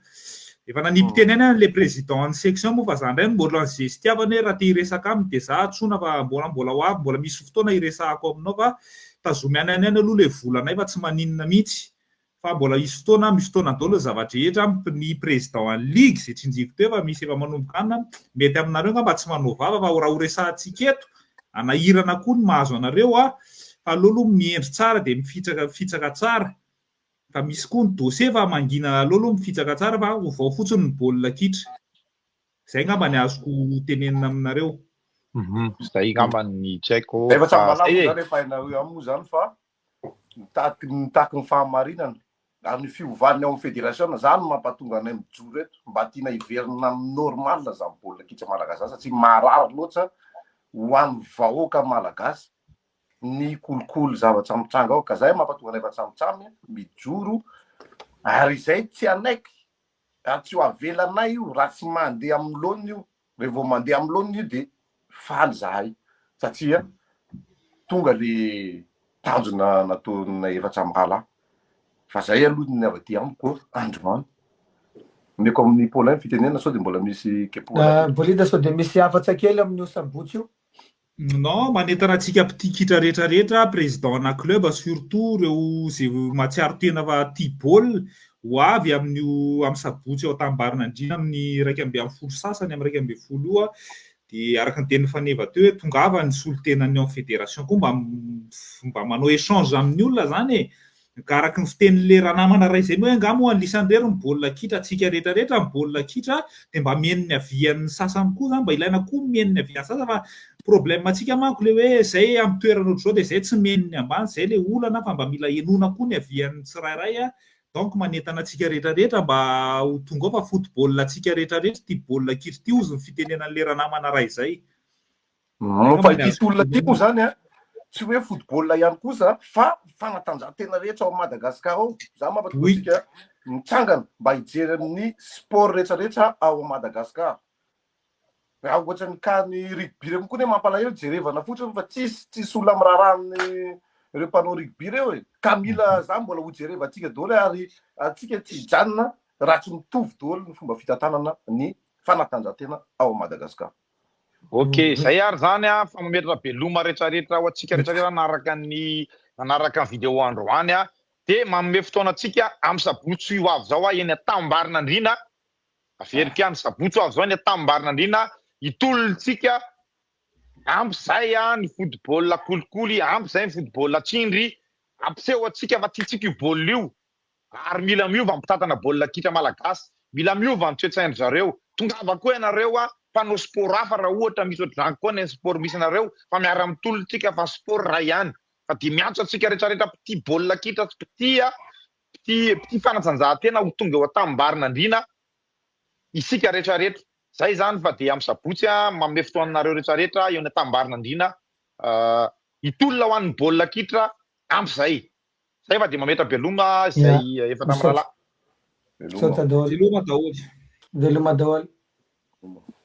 Efa nanipy teny ihany ilay président ny section moa fa za indray no mbola nizestiavana hoe raha te hiresaka aminy dia za antsoina fa mbola mbola ho avy, mbola misy fotoana hiresahako aminao fa tazomy any any ihany aloha ilay volanay fa tsy maninona mihitsy. Fa mbola hisy fotoana, misy fotoana daholo ny zava-drehetra, ny président an'ny ligue izay tsinjiko teo fa misy efa manomboka any, mety aminareo angamba tsy manao vava fa raha ho resahantsika eto, hanahirana koa ny mahazo anareo a, fa aleo aloha mihendry tsara dia mifitsaka mifitsaka tsara, fa misy koa ny dossier fa mangina aleo aloha mifitsaka tsara fa ovao fotsiny ny baolina kitra. Izay angamba ny azoko tenenina aminareo. Izay angamba ny tsy haiko Efa fa tsy zay e. zany efa hainareo ihany moa zany fa mitaky mitaky ny fahamarinana ary ny fiovan'ny ao amin'ny federation zany no mampatonga anay mijoro eto mba tiana hiverina amin'ny normal zany baolina kitra malagasy zany satria marary loatra ho an'ny vahoaka malagasy ny kolikoly zavatra mitranga ao ka zay mampatonga anay efa tsamitsamy mijoro ary izay tsy hanaiky ary tsy ho avelanay io raha tsy mandeha amin'ny laoniny io Rehefa vao mandeha amin'ny laoniny io dia faly izahay satria tonga le tanjona nataonay efa mirahalahy. Fa zay aloha ny avy aty amiko androany. Omeko amin'i Paulin ny fitenenana sao dia mbola misy kepohana kely. Bolida sao dia misy hafatsa kely amin'io sabotsy io? Non, manentana antsika mpitia kitra rehetra rehetra, président na club surtout ireo izay mahatsiaro tena fa tia baolina, ho avy amin'io amin'ny sabotsy ao Antanimbarinandriana amin'ny 11 sasany amin'ny 11 io dia araka ny tenin'i Faneva teo hoe tongava ny solontenan'ny ao amin'ny fédération koa mba mba manao échange amin'ny olona izany e! Ka araka ny fitenin'le ranamana iray izay moa hoe angaha moa an'lisany irery ny baolina kitra, antsika rehetra rehetra ny baolina kitra dia mba mihaino ny avian'ny sasany koa izany, mba ilaina koa ny mihaino ny avian'ny sasany fa problème antsika manko le hoe zay amin'ny toerana ohatr'izao dia zay tsy mihaino ny ambany, zay le olana fa mba mila henoina koa ny avian'ny tsirairay a, donc manentana antsika rehetra rehetra mba ho tonga ao fa football antsika rehetra rehetra ity baolina kitra ity hozy ny fitenenan'le ranamana iray izay. Fa ity tolona ity moa zany an, tsy hoe football ihany kosa fa fanatanjahantena rehetra ao Madagascar ao. Za mampatonga antsika mitsangana mba hijery ny sport rehetra rehetra ao Madagascar. Raha ohatran'ny cas ny rugby ireo koa ne mampalahelo jerevana fotsiny fa tsisy tsisy olona miraharaha amin'ny ireo mpanao rugby ireo e. Ka mila za mbola ho jerevantsika daholo ary antsika tsy hijanona raha tsy mitovy daholo ny fomba fitantanana ny fanatanjahantena ao Madagascar. Ok, zay ary zany a, fa mametraka beloma retraretra ho antsika retraretra nanaraka ny nanaraka ny vidéo androany a, de manome fotoana antsika amin'ny sabotsy ho avy zao a eny Antambarinandriana Averiko ihany, sabotsy ho avy izao ny Antanimbarinandriana hitolontsika, ampy izay ny football kolikoly, ampy izay ny football tsindry, ampiseho antsika fa tiantsika io baolina io ary mila miova ny mpitantana baolina kitra malagasy, mila miova ny toe-tsain-dry zareo, tongava koa ianareo mpanao sport hafa raha ohatra misy ohatr'izany koa ny sport misy anareo fa miara-mitolona tsika fa sport iray ihany fa dia miantso antsika rehetrarehetra mpitia baolina kitra sy mpitia Mpitia mpitia fanatanjahantena ho tonga eo Antanimbarinandriana isika rehetra rehetra. Zay izany fa dia amin'ny sabotsy manome fotoana anareo rehetra rehetra eo Antanimbarinandriana hitolona ho an'ny baolina kitra ampy zay. Zay fa dia mametra-beloma izay efa tamin'ny rahalahy. Misaotra daholo. Veloma daholo. Veloma daholo. Veloma.